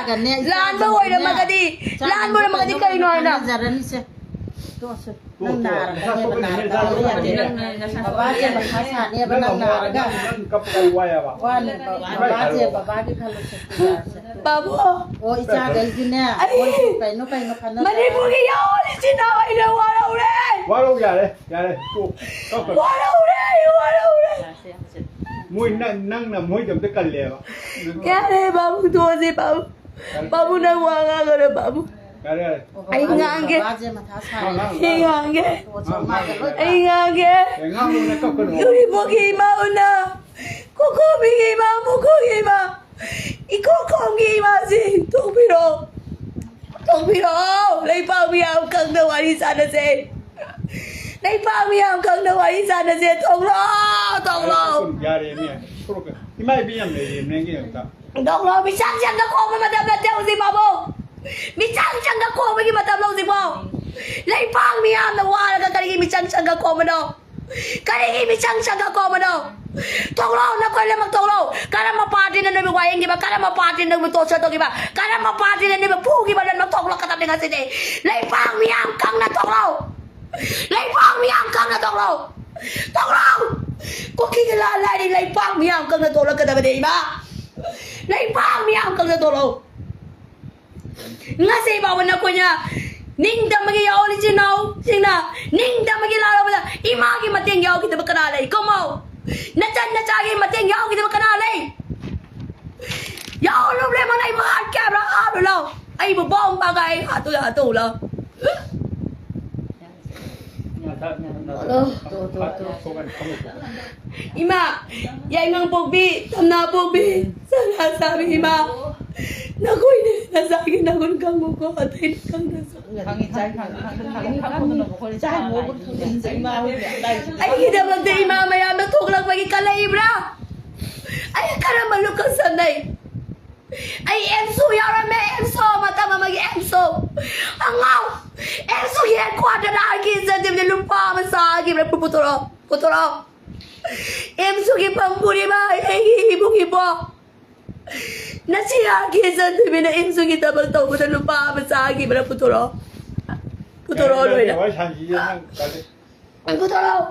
ꯂꯥꯟꯕ ꯑꯣꯏꯔꯝꯃꯒꯗꯤ, ꯂꯥꯟꯕ ꯑꯣꯏꯔꯝꯃꯒꯗꯤ ꯀꯩꯅꯣ ꯍꯥꯏꯅ? ꯅꯪ ꯅꯥꯔꯒꯅꯦꯕ, ꯅꯥꯔꯒ ꯇꯧꯕ ꯌꯥꯗꯦ꯫ ꯕꯕꯥꯁꯦ ꯃꯊꯥ ꯁꯥꯅꯦꯕ, ꯅꯪ ꯅꯥꯔꯒ꯫ ꯋꯥꯅꯦꯕ, ꯕꯕꯥꯁꯦ, ꯕꯕꯥꯒꯤ ꯈꯜꯂꯨꯁꯦ꯫ ꯕꯥꯕꯨ꯫ ꯑꯣ, ꯏꯆꯥꯈꯩꯁꯤꯅꯦ꯫ ꯑꯩ ꯃꯣꯏꯁꯨ ꯀꯩꯅꯣ ꯀꯩꯅꯣ ꯈꯟꯅ ꯃꯅꯤꯄꯨꯔꯒꯤ ꯌꯥꯎꯔꯤꯁꯤꯅ ꯑꯩꯅ ꯋꯥꯔꯧꯔꯦ꯫ ꯋꯥꯔꯧ ꯌꯥꯔꯦ, ꯌꯥꯔꯦ꯫ ꯇꯣꯛ, ꯇꯣꯛ, ꯇꯣꯛ꯫ ꯋꯥꯔꯧꯔꯦ, ꯑꯩ ꯋꯥꯔꯧꯔꯦ꯫ ꯃꯣꯏ ꯅꯪ, ꯅꯪꯅ ꯃꯣꯏꯗꯃꯛꯇ ꯀꯜꯂꯦꯕ꯫ ꯌꯥꯔꯦ, ꯕꯥꯕꯨ, ꯇꯣꯛꯑꯁꯦ, ꯕꯥꯕꯨ꯫ ꯕꯥꯕꯨ, ꯅꯪ ꯋꯥ ꯉꯥꯡꯒꯅꯨ, ꯕꯥꯕꯨ꯫ ꯌꯥꯔꯦ, ꯌꯥꯔꯦ꯫ ꯑꯩ ꯉꯥꯡꯒꯦ꯫ ꯕꯕꯥꯁꯦ ꯃꯊꯥ ꯁꯥꯔꯦ꯫ ꯑꯩ ꯉꯥꯡꯒꯦ꯫ ꯄꯣꯠꯁꯨ ꯃꯥꯒ ꯂꯣꯏ ꯑꯩ ꯉꯥꯡꯒꯦ꯫ ꯑꯦ, ꯉꯥꯡꯒꯅꯨ, ꯀꯞꯀꯅꯨ꯫ ꯎꯔꯤꯄꯣꯛꯀꯤ ꯏꯃꯥ ꯎꯅ, ꯀꯣꯀꯣꯃꯤꯒꯤ ꯏꯃꯥ, ꯃꯈꯣꯏꯒꯤ ꯏꯃꯥ, ꯏꯀꯣꯛ ꯀꯣꯝꯒꯤ ꯏꯃꯥꯁꯤ ꯊꯣꯛꯄꯤꯔꯣ꯫ ꯊꯣꯛꯄꯤꯔꯣ꯫ ꯂꯩꯄꯥꯛ ꯃꯤꯌꯥꯝ ꯈꯪꯅ ꯋꯥꯔꯤ ꯁꯥꯟꯅꯁꯦ꯫ ꯂꯩꯄꯥꯛ ꯃꯤꯌꯥꯝ ꯈꯪꯅ ꯋꯥꯔꯤ ꯁꯥꯟꯅꯁꯦ꯫ ꯊꯣꯛꯂꯣ, ꯊꯣꯛꯂꯣ꯫ ꯌꯥꯔꯦ, ꯌꯥꯔꯦ, ꯏꯃꯥ꯫ ꯊꯣꯛꯂꯛꯀꯦ꯫ ꯏꯃꯥ ꯏꯕꯤ ꯌꯥꯝ ꯂꯩꯔꯦ, ꯅꯪꯒꯤ ꯑꯝꯇ꯫ ꯗꯣꯛꯂꯣ, ꯃꯤꯆꯪ ꯆꯪꯗ ꯈꯣꯝꯕ ꯃꯇꯝ ꯅꯠꯇꯦ ꯍꯧꯖꯤꯛ, ꯕꯥꯕꯨ꯫ ꯃꯤꯆꯪ ꯆꯪꯗ ꯈꯣꯝꯕꯒꯤ ꯃꯇꯝ ꯍꯧꯖꯤꯛꯐꯥꯎ꯫ ꯂꯩꯄꯥꯛ ꯃꯤꯌꯥꯝꯅ ꯋꯥꯔꯒ ꯀꯔꯤꯒꯤ ꯃꯤꯆꯪ ꯆꯪꯗ ꯈꯣꯝꯕꯅꯣ? ꯀꯔꯤꯒꯤ ꯃꯤꯆꯪ ꯆꯪꯗ ꯈꯣꯝꯕꯅꯣ? ꯊꯣꯛꯂꯣ, ꯅꯈꯣꯏ ꯂꯣꯏꯅꯃꯛ ꯊꯣꯛꯂꯣ꯫ ꯀꯔꯝꯕ ꯄꯥꯔꯇꯤꯅ ꯅꯣꯏꯕꯨ ꯋꯥꯌꯦꯟꯈꯤꯕ? ꯀꯔꯝꯕ ꯄꯥꯔꯇꯤꯅ ꯅꯣꯏꯕꯨ ꯇꯣꯔꯆꯔ ꯇꯧꯈꯤꯕ? ꯀꯔꯝꯕ ꯄꯥꯔꯇꯤꯅ ꯅꯣꯏꯕꯨ ꯐꯨꯈꯤꯕ? ꯂꯣꯏꯅꯃꯛ ꯊꯣꯛꯂꯛꯀꯗꯕꯅꯤ ꯉꯁꯤꯗꯤ꯫ ꯂꯩꯄꯥꯛ ꯃꯤꯌꯥꯝ ꯈꯪꯅ ꯊꯣꯛꯂꯣ꯫ ꯂꯩꯄꯥꯛ ꯃꯤꯌꯥꯝ ꯈꯪꯅ ꯊꯣꯛꯂꯣ꯫ ꯊꯣꯛꯂꯣ꯫ ꯀꯨꯀꯤꯒꯤ ꯂꯥꯟ ꯂꯥꯏꯔꯤ, ꯂꯩꯄꯥꯛ ꯃꯤꯌꯥꯝ ꯈꯪꯅ ꯊꯣꯛꯂꯛꯀꯗꯕꯅꯦ, ꯏꯃꯥ꯫ ꯂꯩꯄꯥꯛ ꯃꯤꯌꯥꯝ ꯈꯪꯅ ꯊꯣꯛꯂꯣ꯫ ꯉꯁꯤ ꯐꯥꯎꯕ ꯅꯈꯣꯏꯅ ꯅꯤꯡꯇꯝꯕꯒꯤ ꯌꯥꯑꯣꯟ ꯏꯆꯤꯟ ꯏꯅꯥꯎꯁꯤꯡꯅ ꯅꯤꯡꯇꯝꯕꯒꯤ ꯂꯥꯜꯂꯕꯗ ꯏꯃꯥꯒꯤ ꯃꯇꯦꯡ ꯌꯥꯎꯈꯤꯗꯕ ꯀꯅꯥ ꯂꯩ? ꯀꯨꯝꯃꯣ꯫ ꯅꯆꯟ ꯅꯆꯥꯒꯤ ꯃꯇꯦꯡ ꯌꯥꯎꯈꯤꯗꯕ ꯀꯅꯥ ꯂꯩ? ꯌꯥꯎꯔꯨꯕ꯭ꯔꯦ ꯃꯅꯩ ꯃꯉꯥ ꯀꯌꯥꯕ꯭ꯔꯥ ꯍꯥꯞꯂꯨ ꯂꯥꯎ꯫ ꯑꯩꯕꯨ ꯕꯣꯝ ꯄꯥꯒꯥꯏ ꯍꯥꯠꯇꯨ ꯍꯥꯠꯇꯨ ꯂꯥꯎ꯫ ꯏꯃꯥ, ꯌꯥꯏꯉꯪ ꯄꯣꯛꯄꯤ, ꯇꯝꯅꯥ ꯄꯣꯛꯄꯤ, ꯁꯅꯥ ꯁꯥꯕꯤ ꯏꯃꯥ, ꯅꯈꯣꯏꯅ ꯅꯆꯥꯒꯤ ꯅꯒꯨꯟ ꯈꯪꯉꯨꯀꯣ, ꯑꯇꯩꯗꯤ ꯈꯪꯗ꯭ꯔꯁꯨ꯫ ꯈꯪꯉꯤ, ꯏꯆꯥ, ꯈꯪꯉꯤ, ꯈꯪꯉꯤ, ꯈꯪꯉꯤ, ꯈꯪꯉꯤ, ꯈꯪꯉꯤ, ꯏꯆꯥ, ꯏꯃꯥ ꯍꯣꯏ ꯂꯥꯏꯔꯤꯛ ꯑꯩꯒꯤꯗꯃꯛꯇ ꯏꯃꯥ ꯃꯌꯥꯝꯅ ꯊꯣꯛꯂꯛꯄꯒꯤ ꯀꯜꯂꯛꯏꯕ꯭ꯔꯥ? ꯑꯩ ꯀꯔꯝꯕ ꯂꯨꯈꯛ ꯁꯝꯅꯩ? ꯑꯩ ꯑꯦꯝꯁꯨ ꯌꯥꯎꯔꯝꯃꯦ, ꯑꯦꯝꯁꯨ ꯃꯇꯝ ꯑꯃꯒꯤ ꯑꯦꯝꯁꯨ꯫ ꯑꯉꯥꯎ, ꯑꯦꯝꯁꯨꯒꯤ headquarter ꯗ ꯑꯥꯔ ꯀꯦ ꯆꯟꯗꯦꯕꯗ ꯂꯨꯄꯥ ꯑꯃ ꯆꯥꯈꯤꯕ꯭ꯔꯥ? ꯄꯨ-, ꯄꯨꯊꯣꯔꯛꯑꯣ, ꯄꯨꯊꯣꯔꯛꯑꯣ꯫ ꯑꯦꯝꯁꯨꯒꯤ ꯐꯝ ꯄꯨꯔꯤꯕ ꯑꯩꯒꯤ ꯏꯕꯨꯡ ꯏꯕꯣ, ꯅꯆꯦ ꯑꯥꯔ ꯀꯦ ꯆꯟꯊꯣꯏꯕꯤꯅ ꯑꯦꯝꯁꯨꯒꯤ ꯊꯕꯛ ꯇꯧꯕꯗ ꯂꯨꯄꯥ ꯑꯃ ꯆꯥꯈꯤꯕ꯭ꯔꯥ? ꯄꯨꯊꯣꯔꯛꯑꯣ, ꯄꯨꯊꯣꯔꯛꯑꯣ ꯂꯣꯏꯅ꯫ ꯋꯥꯔꯤ ꯁꯥꯟꯅꯁꯤꯁꯦ ꯅꯪ ꯇꯜꯂꯤ꯫ ꯄꯨꯊꯣꯔꯛꯑꯣ,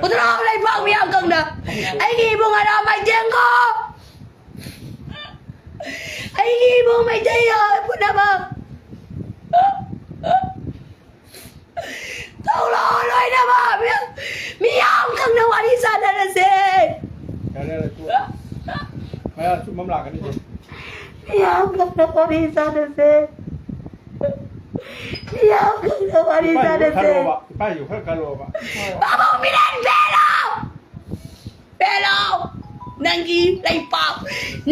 ꯄꯨꯊꯣꯔꯛꯑꯣ ꯂꯩꯕꯥꯛ ꯃꯤꯌꯥꯝ ꯈꯪꯅ꯫ ꯑꯩꯒꯤ ꯏꯕꯨꯡ ꯑꯔꯥ ꯃꯥꯏꯖꯦꯟꯒꯣ, ꯑꯩꯒꯤ ꯏꯕꯨꯡ ꯃꯩꯇꯩ ꯄꯨꯝꯅꯃꯛ ꯊꯣꯛꯂꯛꯑꯣ ꯂꯣꯏꯅꯃꯛ꯫ ꯃꯤ, ꯃꯤꯌꯥꯝ ꯈꯪꯅ ꯋꯥꯔꯤ ꯁꯥꯟꯅꯔꯁꯦ꯫ ꯌꯥꯔꯦ, ꯌꯥꯔꯦ, ꯇꯣꯛꯑꯣ꯫ ꯃꯌꯥ ꯑꯆꯨꯝꯕ ꯑꯃ ꯂꯥꯛꯀꯅꯤ ꯁꯦ꯫ ꯃꯤꯌꯥꯝ ꯈꯪꯅ ꯋꯥꯔꯤ ꯁꯥꯟꯅꯁꯦ꯫ ꯃꯤꯌꯥꯝ ꯈꯪꯅ ꯋꯥꯔꯤ ꯏꯄꯥ ꯏꯕꯨ ꯁꯥꯟꯅꯁꯦ꯫ ꯈꯜꯂꯣꯕ, ꯏꯄꯥ ꯏꯕꯨ ꯈꯔ ꯈꯜꯂꯣꯕ꯫ ꯄꯥꯕꯨꯡ ꯃꯤꯔꯦꯟ ꯄꯦꯜꯂꯣ! ꯄꯦꯜꯂꯣ! ꯅꯪꯒꯤ ꯂꯩꯄꯥꯛ,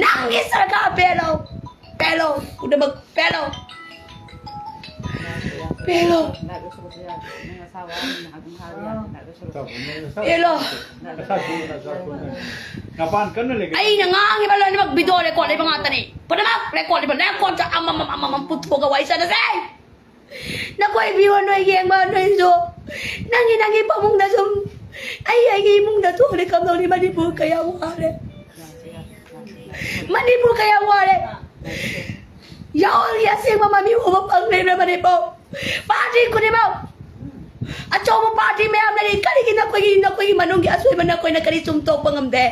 ꯅꯪꯒꯤ ꯁꯔꯀꯥꯔ ꯄꯦꯜꯂꯣ! ꯄꯦꯜꯂꯣ! ꯄꯨꯝꯅꯃꯛ ꯄꯦꯜꯂꯣ! ꯄꯦꯜꯂꯣ! ꯄꯦꯜꯂꯣ! ꯃꯄꯥꯟ ꯀꯟꯅ ꯂꯩꯒꯦ꯫ ꯑꯩꯅ ꯉꯥꯡꯉꯤꯕ ꯂꯣꯏꯅꯃꯛ video record ꯂꯩꯕ ꯉꯥꯛꯇꯅꯤ꯫ ꯄꯨꯝꯅꯃꯛ record ꯂꯩꯕ, record ꯑꯃꯃꯝ ꯑꯃꯃꯝ ꯄꯨꯊꯣꯛꯑꯒ ꯋꯥꯔꯤ ꯁꯥꯟꯅꯁꯦ꯫ ꯅꯈꯣꯏ viewer ꯅꯣꯏ ꯌꯦꯡꯕ ꯅꯣꯏꯁꯨ ꯅꯪꯒꯤ ꯅꯪꯒꯤ ꯐꯃꯨꯡꯗ ꯁꯨꯝ ꯑꯩ ꯑꯩꯒꯤ ꯏꯃꯨꯡꯗ ꯊꯣꯛꯂꯦ ꯀꯝꯗꯧꯅꯤ? ꯃꯅꯤꯄꯨꯔ ꯀꯌꯥ ꯋꯥꯔꯦ, ꯃꯅꯤꯄꯨꯔ ꯀꯌꯥ ꯋꯥꯔꯦ꯫ ꯌꯥꯎꯍꯜꯒꯤ ꯑꯁꯦꯡꯕ ꯃꯃꯤ ꯎꯕ ꯐꯪꯂꯤꯕ꯭ꯔꯥ ꯃꯅꯤꯄꯨꯔ? Party ꯈꯨꯗꯤꯡꯃꯛ ꯑꯆꯧꯕ party ꯃꯌꯥꯝ ꯂꯩꯔꯤ꯫ ꯀꯔꯤꯒꯤ ꯅꯈꯣꯏꯒꯤ, ꯅꯈꯣꯏꯒꯤ ꯃꯅꯨꯡꯒꯤ ꯑꯁꯣꯏꯕ ꯅꯈꯣꯏꯅ ꯀꯔꯤ ꯆꯨꯝꯊꯣꯛꯄ ꯉꯝꯗꯦ?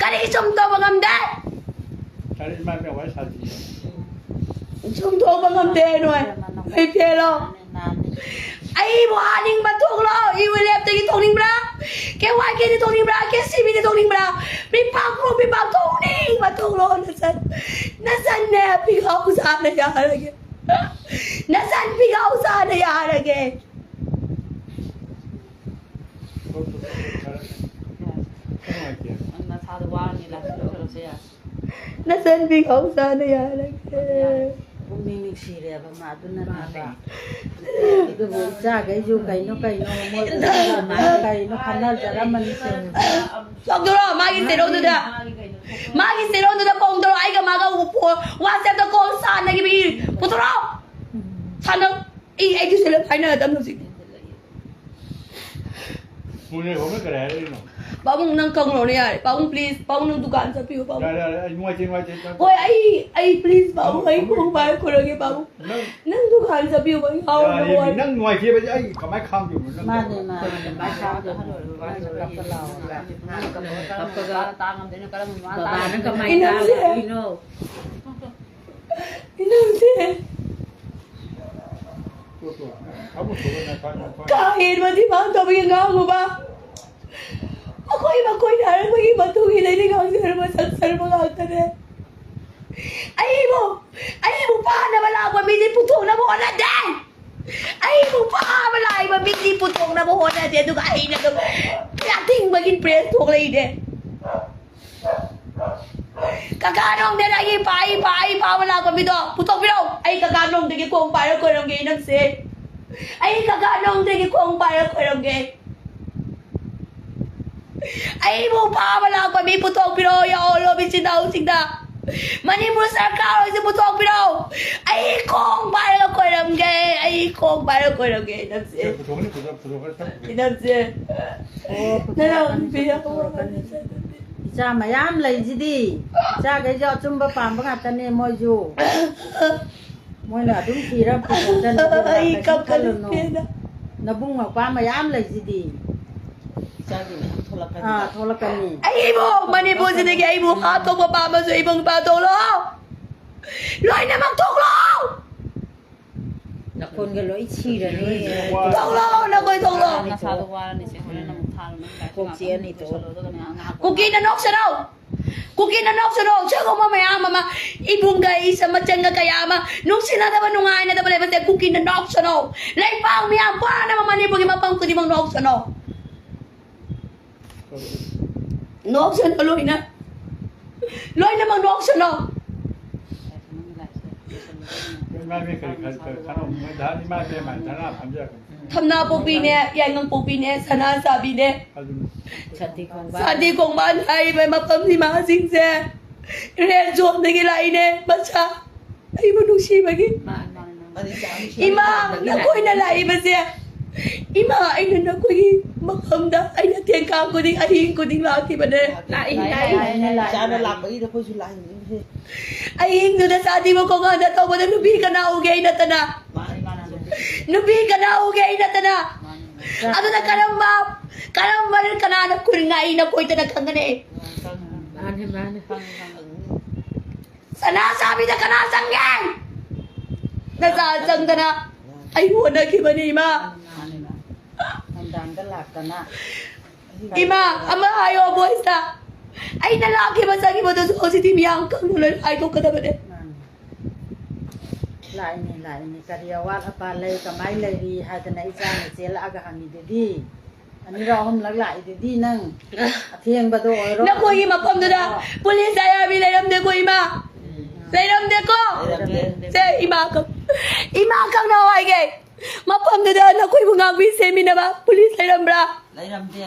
ꯀꯔꯤꯒꯤ ꯆꯨꯝꯊꯣꯛꯄ ꯉꯝꯗꯦ? ꯆꯨꯝꯊꯣꯛꯄ ꯉꯝꯗꯦ ꯅꯣꯏ꯫ ꯅꯣꯏ ꯄꯦꯜꯂꯣ꯫ ꯑꯩꯕꯨ ꯍꯥꯠꯅꯤꯡꯕ ꯊꯣꯛꯂꯣ꯫ U L ꯑꯦꯐꯇꯒꯤ ꯊꯣꯛꯅꯤꯡꯕ꯭ꯔꯥ? K Y ꯀꯦꯗꯤ ꯊꯣꯛꯅꯤꯡꯕ꯭ꯔꯥ? K C ꯕꯤꯗꯤ ꯊꯣꯛꯅꯤꯡꯕ꯭ꯔꯥ? ꯃꯤꯄꯥꯛ ꯈꯣꯡ ꯃꯤꯄꯥꯛ ꯊꯣꯛꯅꯤꯡꯕ ꯊꯣꯛꯂꯣ꯫ ꯅꯆꯟ, ꯅꯆꯟꯅꯦ ꯄꯤꯈꯥꯎ ꯆꯥꯅ ꯌꯥꯔꯒꯦ꯫ ꯅꯆꯟ ꯄꯤꯈꯥꯎ ꯆꯥꯅ ꯌꯥꯔꯒꯦ꯫ ꯅꯁꯥꯗꯣ ꯋꯥꯔꯅꯤ, ꯂꯥꯛꯁꯤꯜꯂꯨ ꯈꯔꯁꯦ꯫ ꯅꯆꯟ ꯄꯤꯈꯥꯎ ꯆꯥꯅ ꯌꯥꯔꯒꯦ꯫ ꯄꯨꯛꯅꯤꯡ ꯅꯨꯡꯁꯤꯔꯦꯕ ꯃꯥ, ꯑꯗꯨꯅꯅꯦꯕ꯫ ꯑꯗꯨꯕꯨ ꯏꯆꯥꯈꯩꯁꯨ ꯀꯩꯅꯣ ꯀꯩꯅꯣ ꯃꯣꯏ ꯀꯩꯅꯣ ꯈꯟꯅꯖꯔꯝꯃꯅꯤ ꯁꯦ꯫ ꯆꯣꯡꯊꯣꯔꯛꯑꯣ, ꯃꯥꯒꯤ ꯆꯦꯔꯣꯡꯗꯨꯗ꯫ ꯃꯥꯒꯤ ꯆꯦꯔꯣꯡꯗꯨꯗ ꯐꯣꯡꯗꯣꯔꯛꯑꯣ, ꯑꯩꯒ ꯃꯥꯒ ꯎꯄꯨ-, WhatsApp-ꯇ call ꯁꯥꯟꯅꯈꯤꯕꯒꯤ ꯄꯨꯊꯣꯔꯛꯑꯣ꯫ ꯁꯥꯟꯅꯧ꯫ ꯑꯩ, ꯑꯩꯒꯤ ꯁꯦꯂꯦꯞ ꯍꯥꯏꯅꯒꯗꯕꯅꯤ ꯍꯧꯖꯤꯛ꯫ ꯃꯣꯏꯅ ꯍꯧꯅ ꯀꯔꯤ ꯍꯥꯏꯔꯛꯏꯅꯣ? ꯄꯥꯕꯨꯡ, ꯅꯪ ꯀꯪꯂꯣꯅꯦ ꯌꯥꯔꯦ꯫ ꯄꯥꯕꯨꯡ, please, ꯄꯥꯕꯨꯡ, ꯅꯪ ꯗꯨꯀꯥꯟ ꯆꯠꯄꯤꯌꯨ, ꯄꯥꯕꯨꯡ꯫ ꯌꯥꯔꯦ, ꯌꯥꯔꯦ, ꯑꯩ ꯅꯨꯡꯉꯥꯏꯇꯦ, ꯅꯨꯡꯉꯥꯏꯇꯦ, ꯅꯨꯡꯉꯥꯏꯇꯦ꯫ ꯍꯣꯏ, ꯑꯩ, ꯑꯩ, please, ꯄꯥꯕꯨꯡ, ꯑꯩ ꯄꯥꯕꯨꯡ, ꯈꯣꯡ ꯄꯥꯏꯔ ꯈꯣꯏꯔꯒꯦ, ꯄꯥꯕꯨꯡ꯫ ꯅꯪ ꯅꯪ ꯗꯨꯀꯥꯟ ꯆꯠꯄꯤꯌꯨ, ꯑꯩ ꯉꯥꯎꯔꯕ ꯌꯥꯔꯦ, ꯋꯥꯅꯤ꯫ ꯅꯪ ꯅꯨꯡꯉꯥꯏꯇꯦꯕ, ꯑꯩ ꯀꯃꯥꯏ ꯈꯥꯡꯗꯣꯏꯅꯣ? ꯅꯪ ꯃꯥꯅꯦ, ꯃꯥꯅꯦ꯫ ꯀꯞꯄꯒ ꯇꯥ ꯉꯝꯗꯣꯏꯅꯣ, ꯀꯔꯝꯕ ꯃꯃꯥ ꯏꯅꯝꯁꯦ꯫ ꯇꯥ ꯉꯝꯗꯣꯏꯅꯣ? ꯏꯅꯝꯁꯦ꯫ ꯀꯥ ꯍꯦꯟꯕꯗꯤ ꯃꯥ ꯇꯧꯕꯒꯤ ꯉꯥꯡꯉꯨꯕ꯫ ꯃꯈꯣꯏ ꯃꯈꯣꯏꯅ ꯍꯥꯏꯔꯛꯄꯒꯤ ꯃꯇꯨꯡ ꯏꯟꯅ ꯑꯩꯅ ꯉꯥꯡꯖꯔꯨꯕ ꯁꯛꯆꯔꯨꯕ ꯉꯥꯛꯇꯅꯦ꯫ ꯑꯩꯕꯨ, ꯑꯩꯕꯨ ꯐꯥꯅꯕ ꯂꯥꯛꯄ ꯃꯤꯗꯤ ꯄꯨꯊꯣꯛꯅꯕ ꯍꯣꯠꯅꯗꯦ꯫ ꯑꯩꯕꯨ ꯐꯥꯕ ꯂꯥꯛꯏꯕ ꯃꯤꯗꯤ ꯄꯨꯊꯣꯛꯅꯕ ꯍꯣꯠꯅꯗꯦ, ꯑꯗꯨꯒ ꯑꯩꯅ ꯑꯗꯨꯝ ꯑꯊꯤꯡꯕꯒꯤ press ꯊꯣꯛꯂꯛꯏꯅꯦ꯫ ꯀꯀꯥ ꯅꯣꯡꯗꯦꯅ ꯑꯩ ꯄꯥ-, ꯑꯩ ꯄꯥ-, ꯑꯩ ꯐꯥꯕ ꯂꯥꯛꯄ ꯃꯤꯗꯣ ꯄꯨꯊꯣꯛꯄꯤꯔꯛꯑꯣ꯫ ꯑꯩ ꯀꯀꯥ ꯅꯣꯡꯗꯒꯤ ꯈꯣꯡ ꯄꯥꯏꯔ ꯈꯣꯏꯔꯝꯒꯦ ꯏꯅꯝꯁꯦ꯫ ꯑꯩ ꯀꯀꯥ ꯅꯣꯡꯗꯒꯤ ꯈꯣꯡ ꯄꯥꯏꯔ ꯈꯣꯏꯔꯝꯒꯦ꯫ ꯑꯩꯕꯨ ꯐꯥꯕ ꯂꯥꯛꯄ ꯃꯤ ꯄꯨꯊꯣꯛꯄꯤꯔꯛꯑꯣ, ꯌꯥꯎꯍꯜꯂꯣ ꯃꯤꯆꯤꯟ ꯏꯅꯥꯎꯁꯤꯡꯗ꯫ ꯃꯅꯤꯄꯨꯔ ꯁꯔꯀꯥꯔ ꯍꯣꯏꯁꯦ ꯄꯨꯊꯣꯛꯄꯤꯔꯛꯑꯣ꯫ ꯑꯩ ꯈꯣꯡ ꯄꯥꯏꯔꯒ ꯈꯣꯏꯔꯝꯒꯦ, ꯑꯩ ꯈꯣꯡ ꯄꯥꯏꯔꯒ ꯈꯣꯏꯔꯝꯒꯦ ꯏꯅꯝꯁꯦ꯫ ꯄꯨꯊꯣꯛꯀꯅꯤ, ꯄꯨꯊꯣꯛ-, ꯄꯨꯊꯣꯛꯀꯅꯤ, ꯄꯨꯊꯣꯛꯀꯅꯤ꯫ ꯏꯅꯝꯁꯦ꯫ ꯑꯣ, ꯅꯅꯥꯎ ꯄꯨꯊꯣꯛꯀꯅꯤ, ꯅꯨꯄꯤ ꯄꯨꯊꯣꯛꯀꯅꯤ꯫ ꯏꯆꯥ ꯃꯌꯥꯝ ꯂꯩꯁꯤꯗꯤ꯫ ꯏꯆꯥꯈꯩꯁꯨ ꯑꯆꯨꯝꯕ ꯄꯥꯝꯕ ꯉꯥꯛꯇꯅꯦ ꯃꯣꯏꯁꯨ꯫ ꯃꯣꯏꯅ ꯑꯗꯨꯝ ꯊꯤꯔ ꯄꯨꯊꯣꯛꯆꯅꯤ, ꯑꯗꯨꯅ ꯑꯩ ꯀꯩꯁꯨ ꯀꯞꯀꯅꯤ, ꯈꯜꯂꯨꯅꯨ꯫ ꯄꯦꯟꯅ꯫ ꯅꯕꯨꯡ ꯃꯧꯄ꯭ꯋꯥ ꯃꯌꯥꯝ ꯂꯩꯁꯤꯗꯤ꯫ ꯏꯆꯥꯒꯤ ꯃꯌꯥꯝ ꯊꯣꯛꯂꯛꯀꯅꯤ꯫ ꯑꯥ, ꯊꯣꯛꯂꯛꯀꯅꯤ꯫ ꯑꯩꯕꯨ ꯃꯅꯤꯄꯨꯔꯁꯤꯗꯒꯤ ꯑꯩꯕꯨ ꯍꯥꯠꯇꯣꯛꯄ ꯄꯥꯝꯕꯁꯨ ꯏꯕꯨꯡ ꯏꯄꯥ ꯊꯣꯛꯂꯛꯑꯣ꯫ ꯂꯣꯏꯅꯃꯛ ꯊꯣꯛꯂꯛꯑꯣ꯫ ꯅꯈꯣꯟꯒ ꯂꯣꯏ ꯁꯤꯔꯅꯤ꯫ ꯊꯣꯛꯂꯛꯑꯣ, ꯅꯈꯣꯏ ꯊꯣꯛꯂꯛꯑꯣ꯫ ꯅꯁꯥꯗꯣ ꯋꯥꯔꯅꯤ ꯁꯦ, ꯍꯣꯔꯦꯟ ꯑꯃꯨꯛ ꯊꯥꯔꯣ ꯅꯪ ꯀꯣꯛ ꯆꯤꯛꯑꯅꯤ ꯇꯣ꯫ ꯀꯨꯀꯤꯅ ꯅꯣꯛꯁꯅꯨ꯫ ꯀꯨꯀꯤꯅ ꯅꯣꯛꯁꯅꯨ꯫ ꯁꯤꯒꯨꯝꯕ ꯃꯌꯥꯝ ꯑꯃ ꯏꯕꯨꯡꯒ ꯏꯆꯟ ꯃꯆꯟꯒ ꯀꯌꯥ ꯑꯃ ꯅꯨꯡꯁꯤꯅꯗꯕ, ꯅꯨꯡꯉꯥꯏꯅꯗꯕ ꯂꯩꯕꯁꯦ ꯀꯨꯀꯤꯅ ꯅꯣꯛꯁꯅꯨ꯫ ꯂꯩꯕꯥꯛ ꯃꯤꯌꯥꯝ ꯄꯨꯝꯅꯃꯛ ꯃꯅꯤꯄꯨꯔꯒꯤ ꯃꯐꯝ ꯈꯨꯗꯤꯡꯃꯛ ꯅꯣꯛꯁꯅꯨ꯫ ꯅꯣꯛꯁꯅꯨ ꯂꯣꯏꯅ꯫ ꯂꯣꯏꯅꯃꯛ ꯅꯣꯛꯁꯅꯨ꯫ ꯏꯃꯥ ꯏꯕꯦꯟ ꯀꯔꯤ ꯈꯟ-, ꯀꯔꯤ ꯈꯟꯅꯧ? ꯃꯣꯏ ꯙꯔ-, ꯏꯃꯥ ꯏꯕꯦꯟ ꯃꯥꯏ ꯙꯔꯅꯥ ꯐꯝꯖꯔꯛꯀꯅꯤ꯫ ꯊꯝꯅꯥꯄꯣꯛꯄꯤꯅꯦ, ꯌꯥꯏꯉꯪꯄꯣꯛꯄꯤꯅꯦ, ꯁꯅꯥꯁꯥꯕꯤꯅꯦ꯫ ꯑꯗꯨꯅꯤ꯫ ꯁꯥꯟꯇꯤ ꯈꯣꯡꯕꯥꯟ꯫ ꯁꯥꯟꯇꯤ ꯈꯣꯡꯕꯥꯟ ꯍꯥꯏꯔꯤꯕ ꯃꯐꯝ ꯏꯃꯥꯁꯤꯡꯁꯦ red zoneꯗꯒꯤ ꯂꯥꯛꯏꯅꯦ, ꯃꯆꯥ꯫ ꯑꯩꯕꯨ ꯅꯨꯡꯁꯤꯕꯒꯤ꯫ ꯃꯥꯅꯦ, ꯃꯥꯅꯦ, ꯃꯥꯅꯦ꯫ ꯏꯃꯥ, ꯅꯈꯣꯏꯅ ꯂꯥꯛꯏꯕꯁꯦ ꯏꯃꯥ, ꯑꯩꯅ ꯅꯈꯣꯏꯒꯤ ꯃꯐꯝꯗ ꯑꯩꯅ ꯊꯦꯡꯀꯥ ꯈꯨꯗꯤꯡ, ꯑꯍꯤꯡ ꯈꯨꯗꯤꯡ ꯂꯥꯛꯈꯤꯕꯅꯦ꯫ ꯂꯥꯛꯏ, ꯂꯥꯛꯏ, ꯂꯥꯛꯏ, ꯂꯥꯛꯏ꯫ ꯏꯆꯥꯅ ꯂꯥꯛꯄꯒꯤꯗ ꯑꯩꯈꯣꯏꯁꯨ ꯂꯥꯛꯏꯅꯦ꯫ ꯑꯍꯤꯡꯗꯨꯗ ꯁꯥꯟꯇꯤꯕꯨ ꯈꯣꯡꯒꯥꯟꯗ ꯊꯧꯕꯗ ꯅꯨꯄꯤ ꯀꯅꯥ ꯎꯒꯦ ꯑꯩ ꯅꯠꯇꯅ? ꯃꯥꯅꯤ, ꯃꯥꯅꯤ, ꯃꯥꯅꯤ꯫ ꯅꯨꯄꯤ ꯀꯅꯥ ꯎꯒꯦ ꯑꯩ ꯅꯠꯇꯅ? ꯃꯥꯅꯤ, ꯃꯥꯅꯤ꯫ ꯑꯗꯨꯅ ꯀꯔꯝꯕ, ꯀꯔꯝꯕ ꯀꯅꯥꯅ ꯈꯨꯟ ꯉꯥꯛꯏꯅꯣ ꯀꯣꯏꯗꯅ ꯈꯪꯒꯅꯤ? ꯃꯥꯅꯤ, ꯃꯥꯅꯤ꯫ ꯁꯅꯥ ꯁꯥꯕꯤꯗ ꯀꯅꯥ ꯆꯪꯒꯦ? ꯅꯆꯥ ꯆꯪꯗꯅ ꯑꯩ ꯍꯣꯠꯅꯈꯤꯕꯅꯤ, ꯏꯃꯥ꯫ ꯅꯨꯡꯗꯥꯡꯗ ꯂꯥꯛꯇꯅ꯫ ꯏꯃꯥ, ꯑꯃ ꯍꯥꯏꯌꯣ ꯚꯣꯏꯁꯇ꯫ ꯑꯩꯅ ꯂꯥꯛꯈꯤꯕ ꯆꯪꯈꯤꯕꯗꯨꯁꯨ ꯍꯧꯖꯤꯛꯇꯤ ꯃꯤꯌꯥꯝ ꯈꯪꯅ ꯂꯣꯏ ꯍꯥꯏꯗꯣꯛꯀꯗꯕꯅꯦ꯫ ꯂꯥꯛꯏꯅꯤ, ꯂꯥꯛꯏꯅꯤ꯫ ꯀꯔꯤ ꯑꯋꯥꯠ ꯑꯄꯥ ꯂꯩ, ꯀꯃꯥꯏ ꯂꯩꯔꯤ ꯍꯥꯏꯗꯅ ꯏꯆꯥꯅ ꯆꯦꯜꯂꯛꯑꯒ ꯍꯪꯉꯤꯗꯨꯗꯤ꯫ ꯑꯅꯤꯔꯛ ꯑꯍꯨꯝꯂꯛ ꯂꯥꯛꯏꯗꯨꯗꯤ ꯅꯪ꯫ ꯑꯊꯦꯡꯕꯗꯣ ꯑꯣꯏꯔꯣ꯫ ꯅꯈꯣꯏꯒꯤ ꯃꯐꯝꯗꯨꯗ ꯄꯨꯂꯤꯁ ꯑꯥꯏ ꯑꯥꯔ ꯕꯤ ꯂꯩꯔꯝꯗꯦꯀꯣ, ꯏꯃꯥ? ꯂꯩꯔꯝꯗꯦꯀꯣ? ꯂꯩꯔꯝꯗꯦ꯫ ꯁꯦ, ꯏꯃꯥ ꯈꯪ-, ꯏꯃꯥ ꯈꯪꯅ ꯍꯥꯏꯒꯦ꯫ ꯃꯐꯝꯗꯨꯗ ꯅꯈꯣꯏꯕꯨ ꯉꯥꯛꯄꯤ ꯁꯦꯝꯃꯤꯟꯅꯕ ꯄꯨꯂꯤꯁ ꯂꯩꯔꯝꯕ꯭ꯔꯥ? ꯂꯩꯔꯝꯗꯦ꯫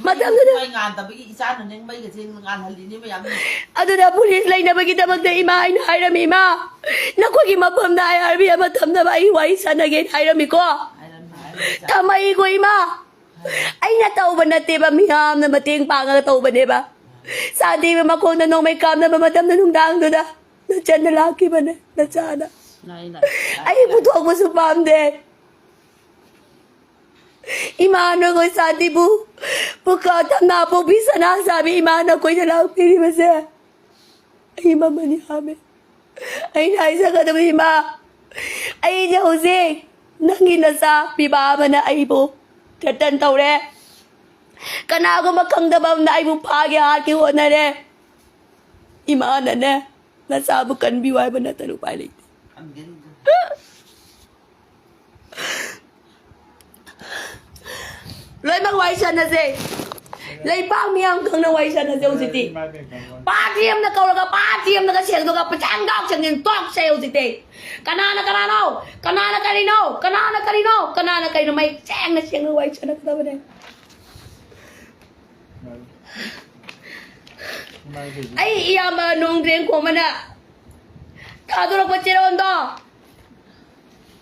ꯃꯇꯝꯗꯨꯗ ꯃꯩ ꯉꯥꯟꯗꯕꯒꯤ ꯏꯆꯥꯅ ꯅꯪ ꯃꯩꯒꯁꯦ ꯉꯥꯟꯍꯜꯂꯤꯅꯦ ꯃꯌꯥꯝ꯫ ꯑꯗꯨꯗ ꯄꯨꯂꯤꯁ ꯂꯩꯅꯕꯒꯤꯗꯃꯛꯇ ꯏꯃꯥ ꯑꯩꯅ ꯍꯥꯏꯔꯝꯃꯤ, "ꯏꯃꯥ, ꯅꯈꯣꯏꯒꯤ ꯃꯐꯝꯗ ꯑꯥꯏ ꯑꯥꯔ ꯕꯤ ꯑꯃ ꯊꯝꯅꯕ ꯑꯩ ꯋꯥꯔꯤ ꯁꯥꯟꯅꯒꯦꯅ" ꯍꯥꯏꯔꯝꯃꯤꯀꯣ꯫ ꯍꯥꯏꯔꯝꯃꯤ, ꯍꯥꯏꯔꯝꯃꯤ, ꯏꯆꯥ꯫ ꯊꯝꯃꯛꯏꯀꯣ, ꯏꯃꯥ꯫ ꯑꯩꯅ ꯇꯧꯕ ꯅꯠꯇꯦꯕ, ꯃꯤꯌꯥꯝꯅ ꯃꯇꯦꯡ ꯄꯥꯡꯉꯒ ꯇꯧꯕꯅꯦꯕ꯫ ꯁꯥꯟꯇꯤꯕ ꯃꯈꯣꯡꯗ ꯅꯣꯡꯃꯩ ꯀꯥꯞꯅꯕ ꯃꯇꯝꯗ ꯅꯨꯡꯗꯥꯡꯗꯨꯗ ꯅꯆꯟꯅ ꯂꯥꯛꯈꯤꯕꯅꯦ, ꯅꯆꯥꯅ꯫ ꯂꯥꯛꯏ, ꯂꯥꯛꯏ꯫ ꯑꯩ ꯄꯨꯊꯣꯛꯄꯁꯨ ꯄꯥꯝꯗꯦ꯫ ꯏꯃꯥ, ꯅꯈꯣꯏ ꯁꯥꯟꯇꯤꯕꯨ ꯄꯨꯀꯥ ꯊꯝꯅꯥ ꯄꯣꯛꯄꯤ ꯁꯅꯥ ꯁꯥꯕꯤ ꯏꯃꯥ ꯅꯈꯣꯏꯗ ꯂꯥꯛꯄꯤꯔꯤꯕꯁꯦ ꯑꯩ ꯃꯃꯜ ꯌꯥꯝꯃꯦ꯫ ꯑꯩꯅ ꯍꯥꯏꯖꯒꯗꯕ ꯏꯃꯥ, ꯑꯩꯁꯦ ꯍꯧꯖꯤꯛ ꯅꯪꯒꯤ ꯅꯆꯥ ꯄꯤꯕꯥ ꯑꯃꯅ ꯑꯩꯕꯨ threaten ꯇꯧꯔꯦ꯫ ꯀꯅꯥꯒꯨꯝꯕ ꯈꯪꯗꯕ ꯑꯃꯅ ꯑꯩꯕꯨ ꯐꯥꯒꯦ ꯍꯥꯠꯀꯦ ꯍꯣꯠꯅꯔꯦ꯫ ꯏꯃꯥꯅꯅꯦ, ꯅꯆꯥꯕꯨ ꯀꯟꯕꯤꯌꯨ ꯍꯥꯏꯕ ꯅꯠꯇꯅ ꯎꯄꯥꯏ ꯂꯩꯇꯦ꯫ ꯂꯣꯏꯅꯃꯛ ꯋꯥꯔꯤ ꯁꯥꯟꯅꯁꯦ꯫ ꯂꯩꯄꯥꯛ ꯃꯤꯌꯥꯝ ꯈꯪꯅ ꯋꯥꯔꯤ ꯁꯥꯟꯅꯁꯦ ꯍꯧꯖꯤꯛꯇꯤ꯫ ꯄꯥꯔꯇꯤ ꯑꯃꯅ ꯀꯧꯔꯒ, ꯄꯥꯔꯇꯤ ꯑꯃꯅꯒ ꯁꯦꯡꯗꯣꯛꯑꯒ, ꯄꯩꯁꯥ ꯍꯪꯒꯥꯎ ꯁꯦꯡꯖꯤꯟ ꯇꯣꯛꯁꯦ ꯍꯧꯖꯤꯛꯇꯤ꯫ ꯀꯅꯥꯅ ꯀꯅꯥꯅꯣ? ꯀꯅꯥꯅ ꯀꯔꯤꯅꯣ? ꯀꯅꯥꯅ ꯀꯔꯤꯅꯣ? ꯀꯅꯥꯅ ꯀꯔꯤꯅꯣ? ꯃꯩ ꯁꯦꯡꯅ ꯁꯦꯡꯅ ꯋꯥꯔꯤ ꯁꯥꯟꯅꯒꯗꯕꯅꯦ꯫ ꯑꯩ ꯏꯌꯥꯝꯕ ꯅꯣꯡꯗ꯭ꯔꯦꯟ ꯈꯣꯝꯕꯅ ꯊꯥꯗꯣꯔꯛꯄ ꯆꯦꯔꯣꯟꯗꯣ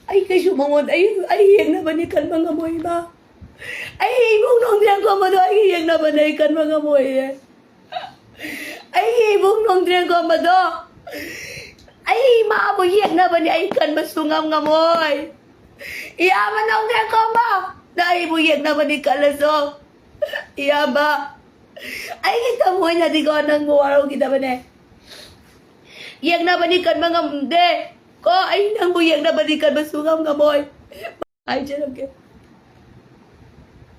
ꯑꯩ ꯀꯩꯁꯨ ꯃꯉꯣꯟꯗ ꯑꯩ ꯑꯩ ꯌꯦꯛꯅꯕꯅꯤ ꯈꯟꯕ ꯉꯝꯃꯣꯏ ꯏꯃꯥ꯫ ꯑꯩ ꯏꯕꯨꯡ ꯅꯣꯡꯗ꯭ꯔꯦꯟꯈꯣꯝꯕꯗꯣ ꯑꯩꯒꯤ ꯌꯦꯛꯅꯕꯅꯦ ꯑꯩ ꯈꯟꯕ ꯉꯝꯃꯣꯏꯌꯦ꯫ ꯑꯩꯒꯤ ꯏꯕꯨꯡ ꯅꯣꯡꯗ꯭ꯔꯦꯟꯈꯣꯝꯕꯗꯣ ꯑꯩ ꯏꯃꯥꯕꯨ ꯌꯦꯛꯅꯕꯅꯤ ꯑꯩ ꯈꯟꯕ ꯁꯨꯡꯉꯝ ꯉꯝꯃꯣꯏ꯫ ꯏꯌꯥꯝꯕ ꯅꯣꯡꯗ꯭ꯔꯦꯟꯈꯣꯝꯕ, ꯅꯪ ꯑꯩꯕꯨ ꯌꯦꯛꯅꯕꯅꯤ ꯈꯜꯂꯁꯨ, ꯏꯌꯥꯝꯕ, ꯑꯩꯒꯤ ꯊꯃꯣꯏꯅꯗꯤꯀꯣ ꯅꯪꯕꯨ ꯋꯥꯔꯧꯈꯤꯗꯕꯅꯦ꯫ ꯌꯦꯛꯅꯕꯅꯤ ꯈꯟꯕ ꯉꯝꯗꯦ ꯀꯣ, ꯑꯩ ꯅꯪꯕꯨ ꯌꯦꯛꯅꯕꯅꯤ ꯈꯟꯕ ꯁꯨꯡꯉꯝ ꯉꯝꯃꯣꯏ꯫ ꯍꯥꯏꯖꯔꯝꯒꯦ꯫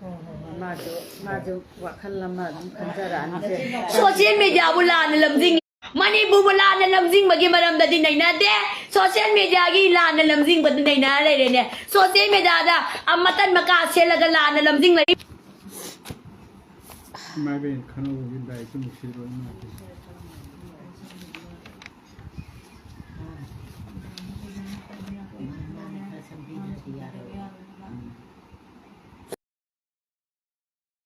ꯍꯣꯏ ꯍꯣꯏ ꯍꯣꯏ, ꯃꯥꯁꯨ ꯃꯥꯁꯨ ꯋꯥꯈꯜ ꯑꯃ ꯑꯗꯨꯝ ꯈꯟꯖꯔꯛꯑꯅꯤꯁꯦ꯫ ꯁꯣꯁꯤꯌꯦꯜ ꯃꯦꯗꯤꯌꯥꯕꯨ ꯂꯥꯟꯅ ꯂꯝꯖꯤꯡꯉꯤ꯫ ꯃꯅꯤꯄꯨꯔꯕꯨ ꯂꯥꯟꯅ ꯂꯝꯖꯤꯡꯕꯒꯤ ꯃꯔꯝꯗꯗꯤ ꯅꯩꯅꯗꯦ꯫ ꯁꯣꯁꯤꯌꯦꯜ ꯃꯦꯗꯤꯌꯥꯒꯤ ꯂꯥꯟꯅ ꯂꯝꯖꯤꯡꯕꯗ ꯅꯩꯅꯔ ꯂꯩꯔꯦꯅꯦ꯫ ꯁꯣꯁꯤꯌꯦꯜ ꯃꯦꯗꯤꯌꯥꯗ ꯑꯃꯇꯟ ꯃꯀꯥ ꯁꯦꯠꯂꯒ ꯂꯥꯟꯅ ꯂꯝꯖꯤꯡꯂꯛꯏ꯫ ꯏꯃꯥ ꯏꯕꯦꯟ ꯈꯟꯅꯧꯕꯒꯤ ꯂꯥꯏꯔꯤꯛꯁꯨ ꯅꯨꯡꯁꯤꯔꯣꯏ ꯏꯃꯥ ꯏꯕꯦꯟ꯫